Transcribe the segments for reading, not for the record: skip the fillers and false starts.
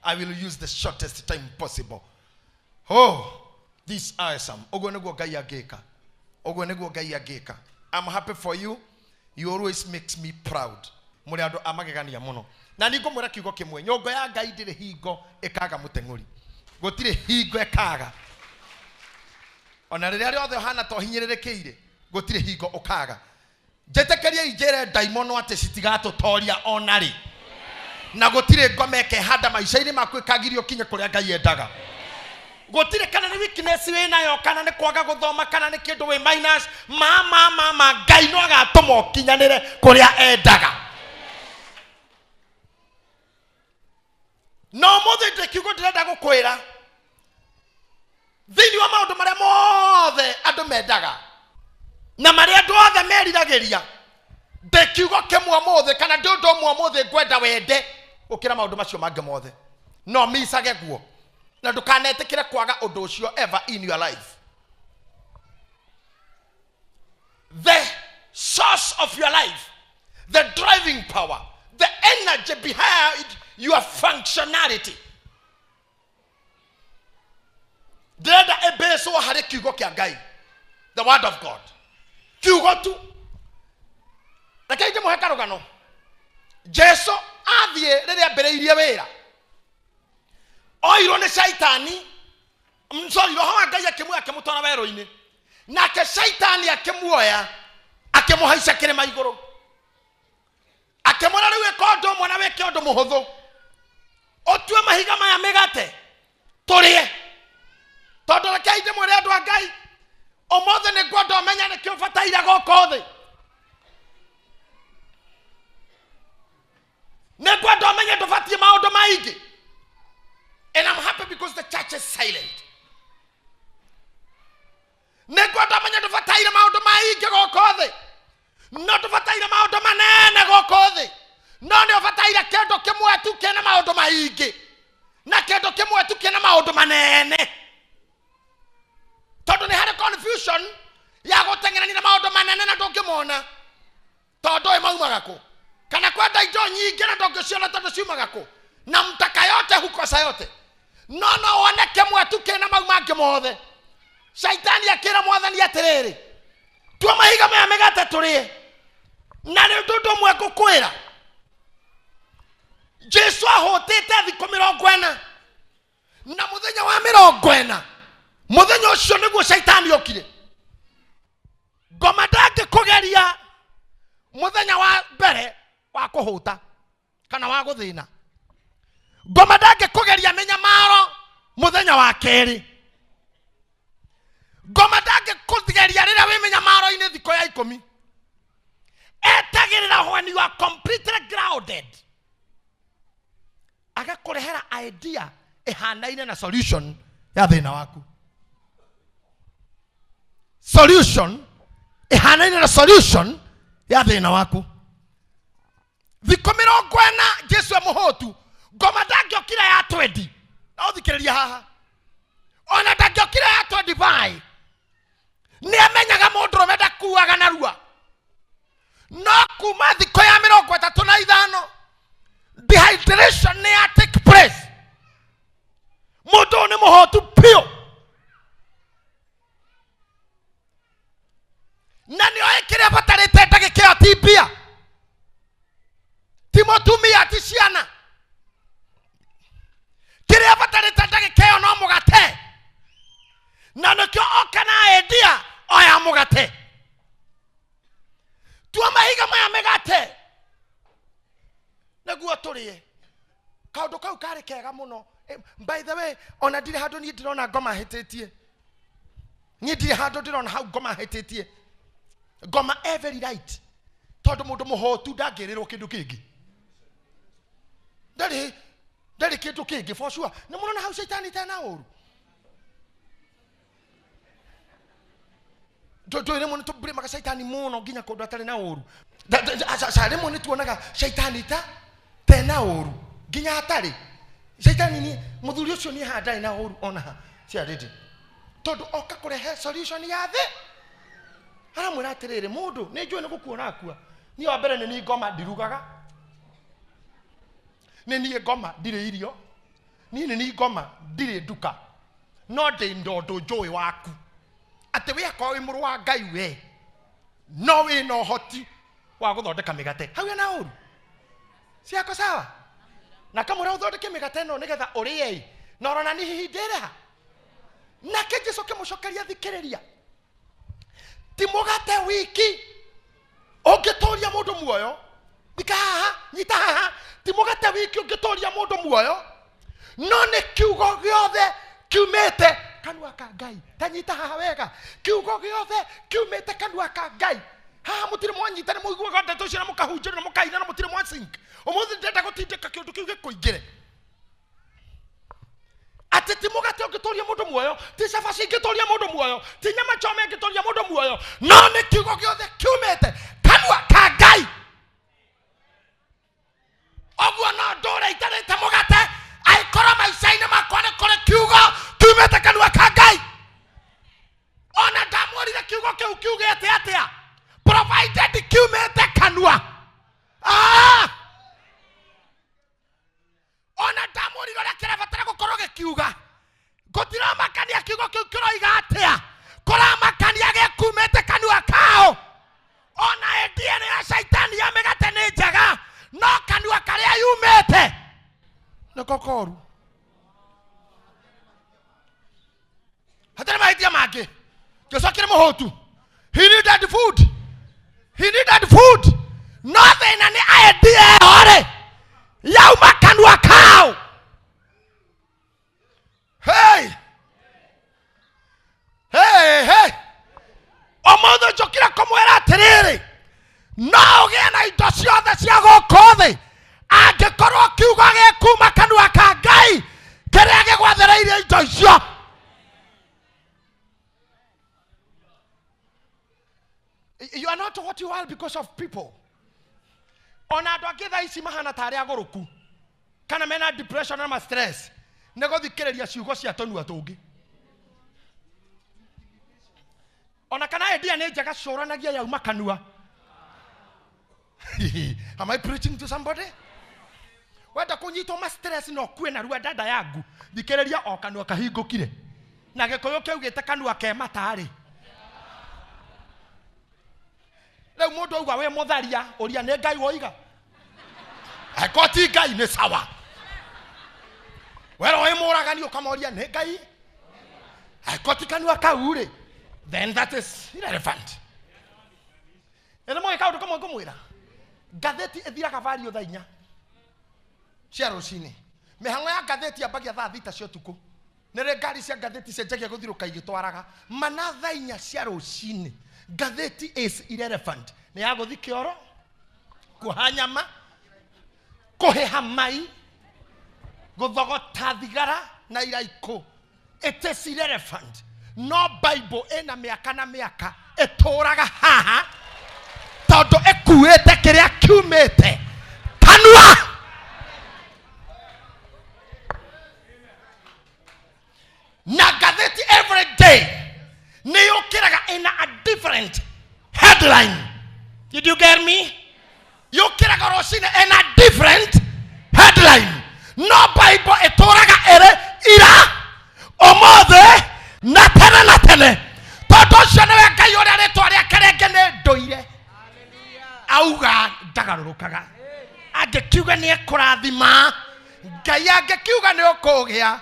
I will use the shortest time possible. Oh, this awesome. Ũguo nĩguo Ngai angĩka. Ũguo nĩguo Ngai angĩka. I'm happy for you. You always makes me proud. Mũrĩ andũ a magegania mũno. Na nĩ ngũmwĩra kiugo kĩmwe, nyongo ya Ngai ndĩrĩ hingo ĩkaga mũteng'ũri. Gũtirĩ hingo ĩkaga. Ona rĩrĩa rĩothe ũhana ta ũhinyĩrĩrĩkĩire, gũtirĩ hingo ũkaga. Njĩtĩkĩriei njĩre ndaimono atĩ citigatũtoria ona rĩ. Na gũtirĩ ngoma ĩkehanda maica-inĩ maku ĩkagirio ũkinye kũrĩa Ngai endaga. Gũtirĩ kana nĩ weakness wĩ nayo, kana nĩ kwaga gũthoma, kana nĩ kĩndũ wĩ minus, ma ma ma ma Ngai no agatũma ũkinyanĩre kũrĩa endaga. Na ũmũthĩ ndĩ kiugo ndĩrenda gũkwĩra, thĩinĩ wa maũndũ marĩa mothe andũ mendaga na marĩa andũ othe meriragĩria, ndĩ kiugo kĩmwe ũmũthĩ kana ndĩ ũndũ ũmwe ũmũthĩ ngwenda wende gũkĩra maũndũ macio mangĩ mothe. No micage guo, na ndũkanetĩkĩre kwaga ũndũ ũcio ever in your life. The source of your life, the driving power, the energy behind your functionality. Ndĩrenda ĩbĩcwo harĩ kiugo kĩa Ngai, the word of God. Kiugo tu. Rekei ndĩmũhe karũgano. Jesu athiĩ rĩrĩa ambĩrĩirie wĩra, oirwo nĩ Shaitani, sorry, Roho wa Ngai akĩmuoya akĩmũtwara werũ-inĩ, nake Shaitani akĩmuoya akĩmũhaica kĩrĩma igũrũ, akĩmwĩra rĩu ĩka ũndũ ũmwe na wĩke ũndũ mũhũthũ, ũtue mahiga maya mĩgate tũrĩe. Tondũ rekei ndĩmwĩre andũ a Ngai, ũmũthĩ nĩ ngwenda ũmenye nĩkĩ ũbataire gũkũ thĩ. Nĩ ngwenda ũmenye ndũbatiĩ maũndũ maingĩ. And I'm happy because the church is silent. Nĩ ngwenda ũmenye ndũbataire maũndũ maingĩ gũkũ thĩ, no ndũbataire maũndũ manene gũkũ thĩ, no nĩ ũbataire kĩndũ kĩmwe tu kĩna maũndũ maingĩ na kĩndũ kĩmwe tu kĩna maũndũ manene. Tondũ nĩ harĩ confusion ya gũteng'erania na maũndũ manene na ndũngĩmona tondũ ĩ maumaga kũ, kana kwenda indo nyingĩ na ndũngĩciona tondũ ciumaga kũ, na mtaka yote hukosa yote. No no wone kĩmwe tu kĩna mau mangĩ mothe. Shaitani akĩra mwathani atĩrĩrĩ, tua mahiga maya mĩgate tũrĩe. Na nĩ ũndũ ũmwe ngũkwĩra, Jesu ahũtĩte thikũ 40, na mũthenya wa 40, mũthenya ũcio nĩguo Shaitani okire. Ngoma ndangĩkũgeria mũthenya wa mbere wa kũhũta kana wa gũthĩna. Ngoma ndangĩkũgeria mĩnyamaro mũthenya wa kerĩ. Ngoma ndangĩkũgeria rĩrĩa wĩ mĩnyamaro-inĩ thikũ ya 10. Etagĩrĩra when you are completely grounded, agakũrehera idea ĩhanaine na solution ya thĩna waku. Solution ĩhanaine na solution ya thĩna waku. Thikũ 40 Jesu e mũhũtu, ngoma ndangĩokire ya 20. No thikĩrĩria haha, ona ndangĩokire ya 25. Nĩ amenyaga mũndũrũme ndakuaga narua, no kuma thikũ ya 35 dehydration nĩ ya take place. Mũndũ ũyũ nĩ mũhũtu biũ, na nĩ oĩ kĩrĩa abatarĩte ndagĩka ĩyo ti mbia, ti mũtumia, ti ciana. Kĩrĩa abatarĩte ndagĩka ĩyo no mũgate, na nĩkĩo oka na endia oya mũgate. Tua mahiga maya mĩgate nĩguo tũrĩe. Kaũndũ kau karĩ kega mũno. By the way, ona ndirĩ handũ niĩ ndĩrona ngoma hĩtĩtie. Niĩ ndirĩ handũ ndĩrona hau ngoma hĩtĩtie. Ngoma every right, tondũ mũndũ mũhũtu ndangĩrĩrwo kĩndũ kĩngĩ. Ndarĩ kĩndũ kĩngĩ for sure. Nĩ mũrona hau Shaitani tena ũru. Ndũĩ rĩmwe nĩ tũblameaga Shaitani mũno nginya kũndũ atarĩ na ũru. Aca, rĩmwe nĩ tuonaga Shaitani ta tena ũru nginya atarĩ. Shaitani ni mũthuri ũcio niĩ haha ndarĩ na ũru ona ha ciarĩndĩ, tondũ oka kũrehe solution ya thĩ. Aramwĩra atĩrĩrĩ, mũndũ nĩ njũĩ nĩ gũkua ũrakua. Niĩ wa mbere nĩ niĩ ngoma ndirugaga, nĩ niĩ ngoma ndirĩ irio, Niĩ nĩ ngoma ndirĩ nduka no ndĩ ndondo njũĩ waku atĩ we akorwo wĩ mũrũ wa Ngai we no wĩna ũhoti wa gũthondeka mĩgate hau ena ũru ciako sawa na kamũra ũthondeke mĩgate ĩno nĩgetha ũrĩe na ũrona nĩ hihi ndĩrĩha. Nake Jesu akĩmũcokeria thikĩrĩria ti mũgate wiki ũngĩtũria mũndũ muoyo thika haha nyita haha ti mũgate wiki ũngĩtũria mũndũ muoyo no nĩ kiugo gĩothe kiumĩte kanua ka Ngai. Ta nyita haha wega kiugo gĩothe kiumĩte kanua ka Ngai. Haha mũtirĩ mwanyita nĩ mũiguaga ndeto icio na mũkahunjĩrio na mũkaina na mũtirĩ mwasink. Ũmũthĩ ndĩrenda gũtindĩka kĩũndũ kĩu gĩkũingĩre atĩ ti mũgate ũngĩtũria mũndũ muoyo ti cabaci ingĩtũria mũndũ muoyo ti nyama choma ĩngĩtũria mũndũ muoyo no nĩ kiugo gĩothe kiumĩte kanua ka Ngai. Ũguo no ndũre itarĩte mũgate angĩkorwo maica-inĩ makwa nĩ kũrĩ kiugo kiumĩte kanua ka Ngai. Ona ndamwĩrire kiugo kĩu kiugĩte atĩa provided kiumĩte kanua. Ona ndamwĩrire ũrĩa kĩrabatara gũkorwo gĩkiuga gũtiramakania kiugo kĩu kĩroiga atĩa kũramakania gĩkumĩte kanua kao. Ona ĩndĩ ĩno ya caitani ya mĩgate nĩ njega no kanua karĩa yumĩte nĩko koru. Hatarĩ mahĩtia mangĩ. Jesu akĩrĩ mũhũtu. He needed food. He needed food. No thĩna nĩ idea ĩyo rĩ yauma kanua kao. Hey! Hey, hey! Ũmũthĩ njũkire kũmwĩra atĩrĩrĩ no ũgĩe na indo ciothe cia gũkũ thĩ angĩkorwo kiugo gĩkuma kanua ka Ngai kĩrĩa gĩgwathĩrĩirie indo icio. You are not what you are because of people. Ona andũ angĩ thaa ici mahana ta arĩa agũrũku kana mena depression na stress nĩ gũthikĩrĩria ciugo cia tũnua tũngĩ. Ona kana idea nĩ njega cũranagia yauma kanua. Am I preaching to somebody? Wenda kũnyitwo ma stress no kue narua dada yangu thikĩrĩria o kanua kahingũkire na Gĩkũyũ kĩaugĩte kanua ke matarĩ. Rĩu mũndũ auga wĩ mũtharia ũria nĩ Ngai woiga angĩkorwo ti Ngai nĩ sawa. Werwo wĩ mũragani ũkamoria nĩ Ngai angĩkorwo ti kanua kau rĩ then that is irrelevant. Ĩno mũgĩ kaũndũ kamwe ngũmwĩra ngathĩti ĩthiraga vario thaa inya cia rũcinĩ. Mĩhang'o ya ngathĩti yambagia thaa thita cia ũtukũ. Nĩ rĩ ngari cia ngathĩti cianjagia gũthirũka igĩtwaraga mana thaa inya cia rũcinĩ. Ngathĩti is irrelevant. Nĩ ya gũthi kĩoro kuoha nyama kũhĩha mai gũthogota thigara na iraikũ. It is irrelevant. No Bible ĩna mĩaka na mĩaka ĩtũraga haha tondũ ĩkuĩte kĩrĩa kiumĩte kanua. Na ngathĩti every day nĩ yũkĩraga ĩna a different headline. Did you get me? Yũkĩraga rũcinĩ ĩna different headline. No Bible ĩtũraga ĩrĩ ira ũmũthĩ na tene na tene tondũ ũcio nĩwe Ngai ũrĩa rĩtwa rĩake rĩngĩ nĩ ndũire. Auga ndagarũrũkaga angĩkiuga nĩ ekũrathima Ngai angĩkiuga nĩ ũkũgĩa.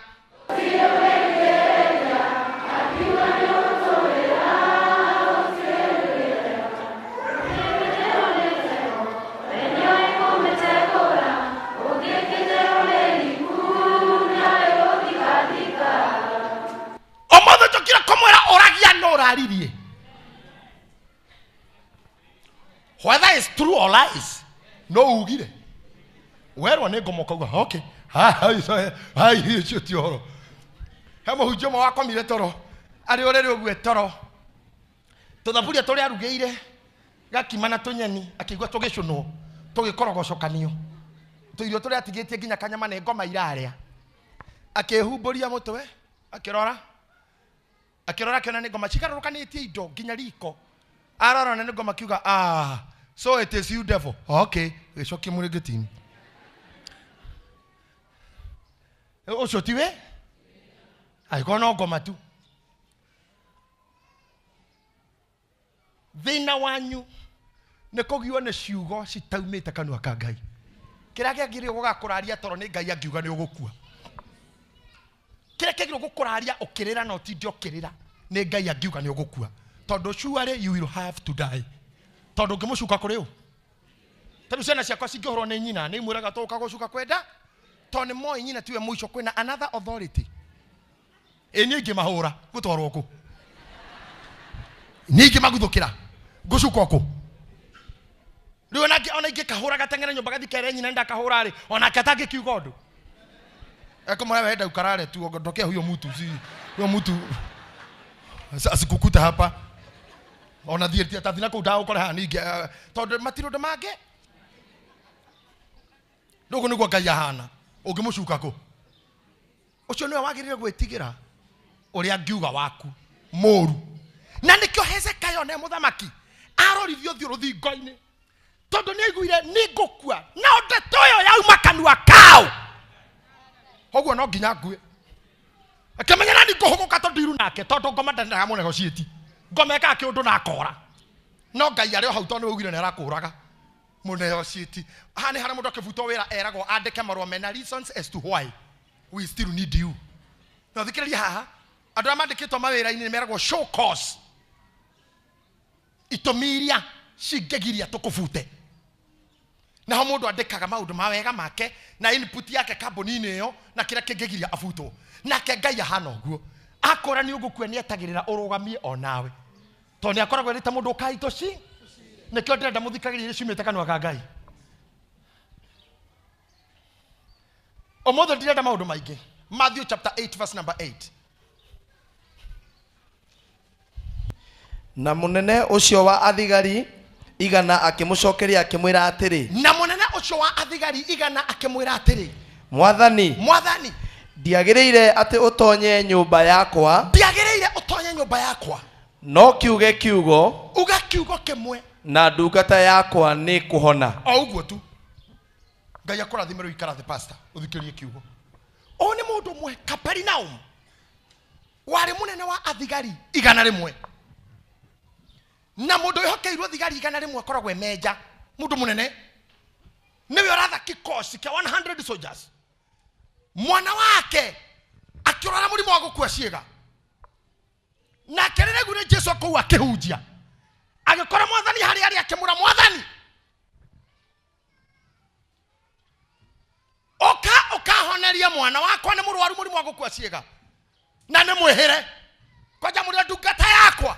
Ũmũthĩ njũkire kũmwĩra ũragia no ũraririe. Whether it's true or lies no ugire werwo nĩ ngoma ũkauga okay hai ũcio ti ũhoro. He mũhunjia ũmwe wakomire toro arĩ ũrĩrĩ ũguo toro tũthaburia tũrĩa arugĩire gakima na tũnyeni akĩigua tũgĩcũnwo tũgĩkorogocokanio tũirio tũrĩa atigĩtie nginya kanyama nĩ ngoma irarĩa. Akĩhumbũria mũtwe akĩrora akĩrora akĩona nĩ ngoma cigarũrũkanĩtie indo nginya riko. Arora na nĩ ngoma akiuga ah so it is you devil. Okay gĩcokie mũrĩngĩti-inĩ. Ũcio tiwe angĩkorwo no ngoma tu. Thĩna wanyu nĩ kũgio nĩ ciugo citaumĩte kanua ka Ngai. Kĩrĩa kĩagĩrĩirwo gũgakũraria toro nĩ Ngai angiuga nĩ ũgũkua. Kĩrĩa kĩagĩrĩirwo gũkũraria ũkĩrĩra na ũtinde ũkĩrĩra nĩ Ngai angiuga nĩ ũgũkua. Tondũ surely you will have to die. Tondũ ũngĩmũcuka kũrĩ ũ? Tondũ ciana ciakwa cingĩhũrwo nĩ nyina nĩ imwĩraga tũka gũcuka kwenda tondũ nĩ moĩ nyina tiwe mũico, kwĩna another authority. Ĩ niĩ ingĩmahũra ngũtwarwo kũ? Niĩ ingĩmaguthũkĩra ngũcukwo kũ? Rĩu ona ingĩkahũra gateng'ere nyũmba gathi kere nyina ndakahũra rĩ, onake atangĩkiuga ũndũ. Ekamwambia wenda ukarare tu, ondokea huyo mtu, si huyo mtu asikukuta hapa. Ona thiĩ tathi na kũu ndagũkore haha ningĩ, tondũ matirĩ ũndũ mangĩ. Rĩu ũguo nĩguo Ngai ahana. Ũngĩmũcuka kũ? Ũcio nĩwe wagĩrĩire gwĩtigĩra ũrĩa angiuga waku mũru. Na nĩkĩo Hezekia one mũthamaki arorithio ũthiũ rũthingo-inĩ, tondũ nĩaiguire nĩngũkua, na ndeto ĩyo yauma kanua kao, ũguo no nginya ngue. Akĩmenya na nĩngũhũgũka tondũ iru nake, tondũ ngoma ndendaga mũnegotiate. Ngoma ĩkaga kĩũndũ na akora. No Ngai arĩ o hau tondũ nĩwe augire nĩarakũraga. Mũnegotiate. Haha nĩ harĩa mũndũ akĩbutwo wĩra eragwo andĩke marũa mena reasons as to why we still need you. Na thikĩrĩria haha, andũ arĩa mandĩkĩtwo mawĩra-inĩ nĩmeragwo show cause. Itũmi iria cingĩgiria tũkũbute. Naho mũndũ andĩkaga maũndũ ma wega make na input yake kambuni-inĩ ĩyo na kĩrĩa kĩngĩgiria abutwo. Nake Ngai ahana ũguo. Akora nĩ ũgũkua nĩetagĩrĩra ũrũgamie o nawe. Tondũ nĩakoragwo erĩte mũndũ ũkai tũci. Nĩkĩo ndĩrenda mũthikagĩrĩrie iria ciumĩte kanua ka Ngai. Ũmũthĩ ndirenda maũndũ maingĩ. Matthew chapter 8 verse number 8. Na mũnene ũcio wa athigari igana akĩmũcokeria akĩmwĩra atĩrĩ. Na mũnene ũcio wa athigari igana akĩmwĩra atĩrĩ. Mwathani. Mwathani. Ndiagĩrĩire atĩ ũtonye nyũmba yakwa. Ndiagĩrĩire ũtonye nyũmba yakwa. No kiuge kiugo. Uga kiugo kĩmwe. Na ndungata yakwa nĩ kũhona. O ũguo tu. Ngai akũrathime rĩu ikara thĩ pastor, ũthikĩrĩrie kiugo. Ũyũ nĩ mũndũ ũmwe Kaperinaum warĩ mũnene wa athigari igana rĩmwe. Na mũndũ wĩhokeirwo thigari igana rĩmwe akoragwo e meja, mũndũ mũnene. Nĩwe ũratha kikosi kĩa 100 soldiers. Mwana wake akĩrwara mũrimũ wa gũkua ciĩga. Nake rĩrĩa aiguire Jesũ kũu akĩhunjia, agĩkora mwathani harĩa arĩ akĩmwĩra, Mwathani, ũka ũkahonerie mwana wakwa, nĩ mũrwaru mũrimũ wa gũkua ciĩga na nĩ mwĩhĩre. Kwanja mũrĩ ndungata yakwa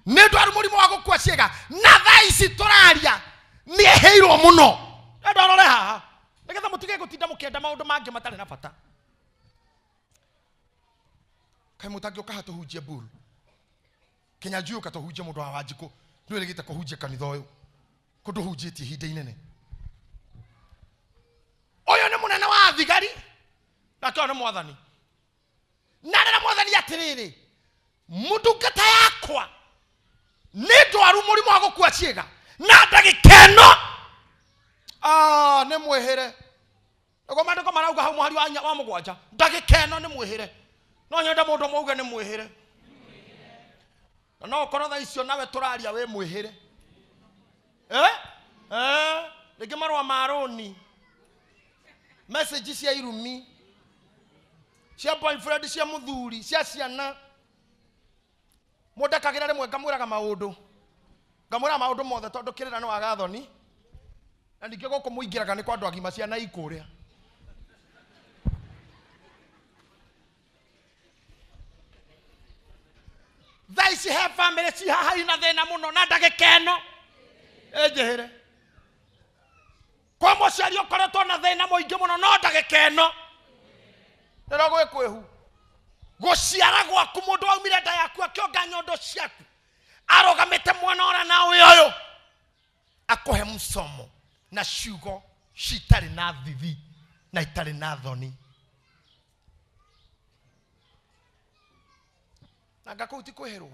nĩ ndwaru mũrimũ wa gũkua ciĩga na thaa ici tũraria nĩehĩirwo mũno. Ndenda ũrore haha nĩgetha mũtige gũtinda mũkĩenda maũndũ mangĩ matarĩ na bata. Kaĩ mũtangĩũka haha tũhunjie mburu? Kenya njui ũka tũhunjie mũndũ wa Wanjikũ, nĩwĩrĩgĩte kũhunjia kanitha ũyũ kũndũ hunjĩtie ihinda inene. Ũyũ nĩ mũnene wa thigari nake ũyũ nĩ mwathani. Na rĩrĩa mwathani atĩrĩrĩ, mũndungata yakwa nĩ ndwaru mũrimũ wa gũkua ciĩga na ndagĩka ĩno, nĩ mwĩhĩre. Nĩguo maandĩko marauga hau mũhari wa mũgwanja, ndagĩka ĩno nĩ mwĩhĩre. No nyende mũndũ ũmwe auge nĩ mwĩhĩre. Na no ũkorwo thaa icio nawe tũraria wĩ mwĩhĩre. Rĩngĩ marũa ma rũni, message cia irumi, cia boyfriend, cia mũthuri, cia ciana. Mũndekagĩra rĩmwe ngamwĩraga maũndũ. Ngamwĩraga maũndũ mothe tondũ kĩrĩra nĩ waga thoni. Na ningĩ gũkũ mũingĩraga nĩ kwa andũ agima, ciana ikũrĩa. Thaa ici he bamĩrĩ ci haha ina thĩna mũno na ndagĩka ĩno ĩnjĩhĩre. Kwa mũciari ũkoretwo na thĩna mũingĩ mũno no ndagĩka ĩno rĩrĩa gwĩ kwĩhu. Gũciara gwaku mũndũ waumire nda yaku akĩonga nyondo ciaku arũgamĩte mwena ũrĩa na ũyũ ũyũ akũhe msomo na ciugo citarĩ na thithi na itarĩ na thoni. Na anga kũu ti kwĩhĩrwo.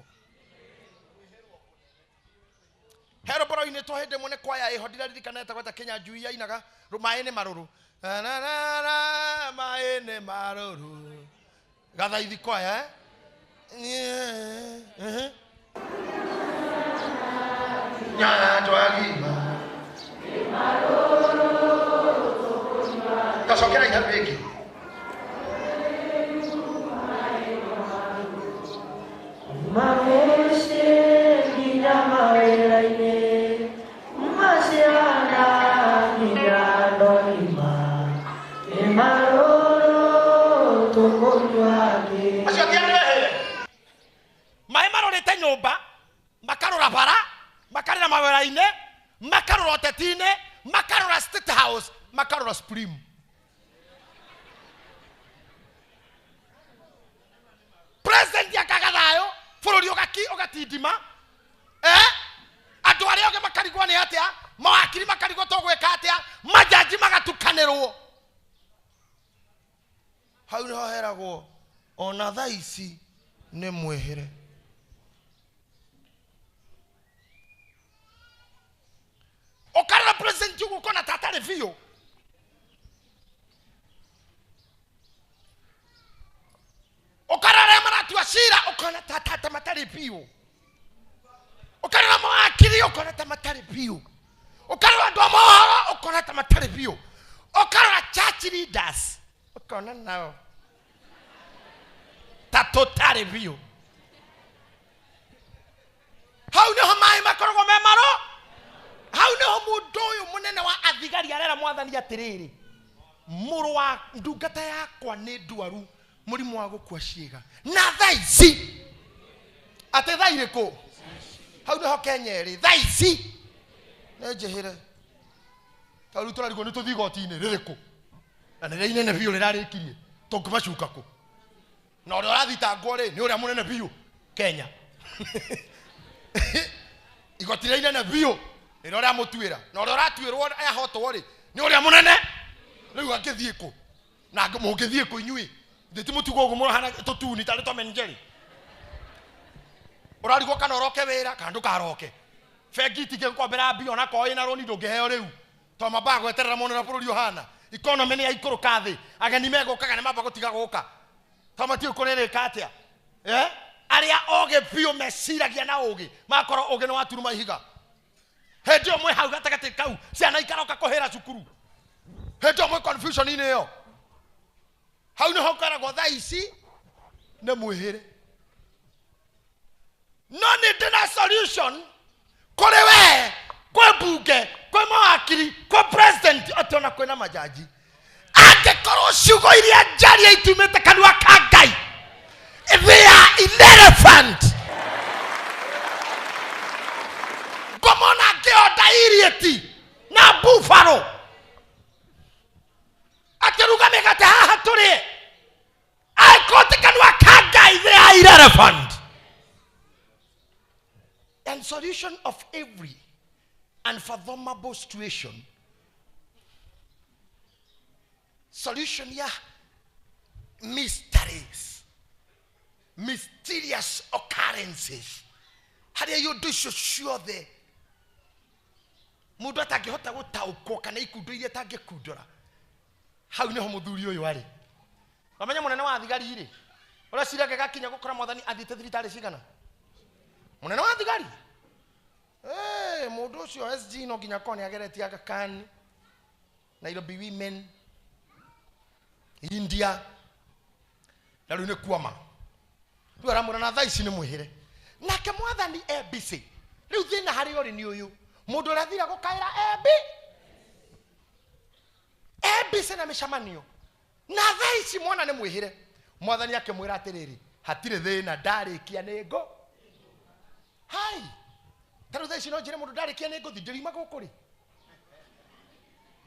He rwĩmbo rwainwo rwainĩtwo hĩndĩ ĩmwe nĩ kwaya ĩho ndiraririkana ĩtagwo ta Kenya Njui yainaga maĩ nĩ marũrũ. Na na na na maĩ nĩ marũrũ. Gathaithi kwaya eh? Nyandũ agima. Tacokera iharu rĩngĩ. Acio ti andũ ehĩre. Maĩ marorete nyũmba, makarora bara, makarora mawĩra-inĩ, makarora ũteti-inĩ, makarora State House, makarora Supreme. President akaga thayũ, bũrũri ũgatindima, andũ arĩa othe makarigwo nĩ atĩa, mawakiri makarigwo tũgwĩka atĩa, majaji magatukanĩrwo. Hau nĩho heragwo ona thaa ici nĩ mwĩhĩre. Ũkarora president ũguo ũkona ta atarĩ biũ. Ũkarora arĩa maratua cira ũkona ta matarĩ biũ. Ũkarora mawakiri ũkona ta matarĩ biũ. Ũkarora andũ a mohoro ũkona ta matarĩ biũ. Ũkarora church leaders ũkona nao ta tũtarĩ biũ. Hau nĩho maĩ makoragwo me maro. Hau nĩho mũndũ ũyũ mũnene wa athigari arera mwathani atĩrĩrĩ, mũrũ wa ndungata yakwa nĩ ndwaru mũrimũ wa gũkua ciĩga na thaa ici atĩ thaa irĩkũ? Hau nĩho Kenya ĩrĩ thaa ici nĩ njĩhĩre. Ta rĩu tũrarigwo nĩ tũthiĩ igoti-inĩ rĩrĩkũ na nĩrĩa inene biũ rĩrarĩkirie tũngĩmacuka kũ? Na ũrĩa ũrathitangwo rĩ nĩ ũrĩa mũnene biũ Kenya. Igoti rĩrĩa inene biũ nĩrĩo rĩamũtuĩra na ũrĩa ũratuĩrwo ahotwo rĩ nĩ ũrĩa mũnene. Rĩu angĩthiĩ kũ? Na mũngĩthiĩ kũ inyuĩ? Ithuĩ ti mũtugo ũguo mũrahana tũtuni tarĩ Tom and Jerry. Ũrarigwo kana ũroke wĩra kana ndũkaroke. Bengi itingĩgũkombera mbia onakorwo wĩna rũni ndũngĩheo rĩu. Tondũ mambaga gweterera mone ũrĩa bũrũri ũhana. Economy nĩ yaikũrũka thĩ. Ageni megũkaga nĩ mamba gũtiga gũka. Tondũ matiũĩ kũrĩrĩka atĩa. Arĩa ogĩ biũ meciragia na ũgĩ, magakorwo ũgĩ nĩ waturuma ihiga. Hĩndĩ ĩyo mwĩ hau gatagatĩ kau, ciana ikaroka kũhĩra cukuru. Hĩndĩ ĩyo mwĩ confusion-inĩ ĩyo. Hau nĩho ngoragwo thaa ici nĩ mwĩhĩre. No nĩ ndĩ na solution kũrĩ we, kwĩ mbunge, kwĩ mawakiri, kwĩ president, atĩ ona kwĩna majaji. Angĩkorwo ciugo iria njaria itumĩte kanua ka Ngai, they are irrelevant. Ngomona ngĩonda irieti na buffalo akĩruga mĩgate haha tũrĩe, angĩkorwo ti kanua ka Ngai, they are irrelevant. And solution of every unfathomable situation, solution ya mysteries, mysterious occurrences, harĩa iũndũ icio ciothe mũndũ atangĩhota gũtaũkwo kana ikundo iria atangĩkundũra, hau nĩho mũthuri ũyũ arĩ. Wamenya mũnene wa thigari rĩ, ũrĩa cira gakinya gũkora mwathani athiĩte thibitarĩ cigana? Mũnene wa thigari? Mũndũ ũcio SG no nginya akorwo nĩ ageretie Aga Khan, Nairobi Women, India, na rĩu nĩ kwama. Rĩu aramwĩra na thaa ici nĩ mwĩhĩre. Nake mwathani e busy. Rĩu thĩna harĩa ũrĩ nĩ ũyũ, mũndũ ũrĩa athire gũkaĩra e busy na mĩcemanio. Na thaa ici mwana nĩ mwĩhĩre. Mwathani akĩmwĩra atĩrĩrĩ, hatirĩ thĩna, ndarĩkia nĩ ngũ. Hai, ta rĩu thaa ici no njĩre mũndũ ndarĩkia nĩ ngũthiĩ, ndĩriuma gũkũ rĩ.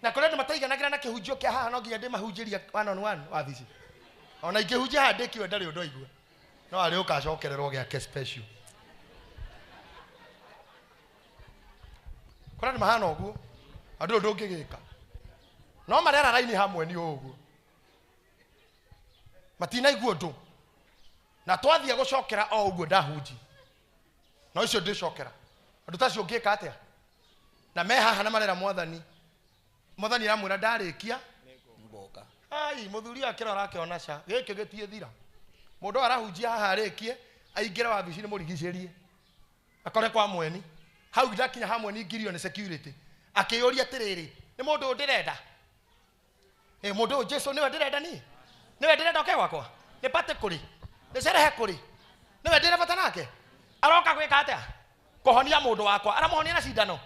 Na kũrĩ andũ mataiganagĩra na kĩhunjio kĩa haha, no nginya ndĩmahunjĩria one on one wabici. Ona ingĩhunjia haha ndĩkiwe ndarĩ ũndũ aigua. No arĩ ũkacokererwo gĩake special. Kũrĩ andũ mahana ũguo, andũ ũndũ ũngĩgĩka. No marera raini hamwe nĩ ũguo. Matinaigua ũndũ. Na twathiĩ gũcokera o ũguo ndahunji. No icio ndĩcokera. Andũ ta acio ũngĩka atĩa? Na me haha na marera mwathani. Mwathani aramwĩra ndarĩkia Ngoka. Ai muthuri akĩrora akĩona ca gĩkĩ gĩtiĩthira. Mũndũ arahunjia haha arĩkie aingĩre wabici-inĩ mũrigicĩrie. Akore kwa mweni. Hau ndakinya ha mweni ngirio nĩ security. Akĩyũria atĩrĩrĩ, nĩ mũndũ ũyũ ndĩrenda? Ĩ mũndũ ũyũ Jesu nĩwe ndĩrenda niĩ? Nĩwe ndĩrenda oke gwakwa? Nĩ pate kũrĩ? Nĩ cerehe kũrĩ? Nĩwe ndĩna bata nake? Aroka gwĩka atĩa? Kũhonia mũndũ wakwa. Aramũhonia na cindano.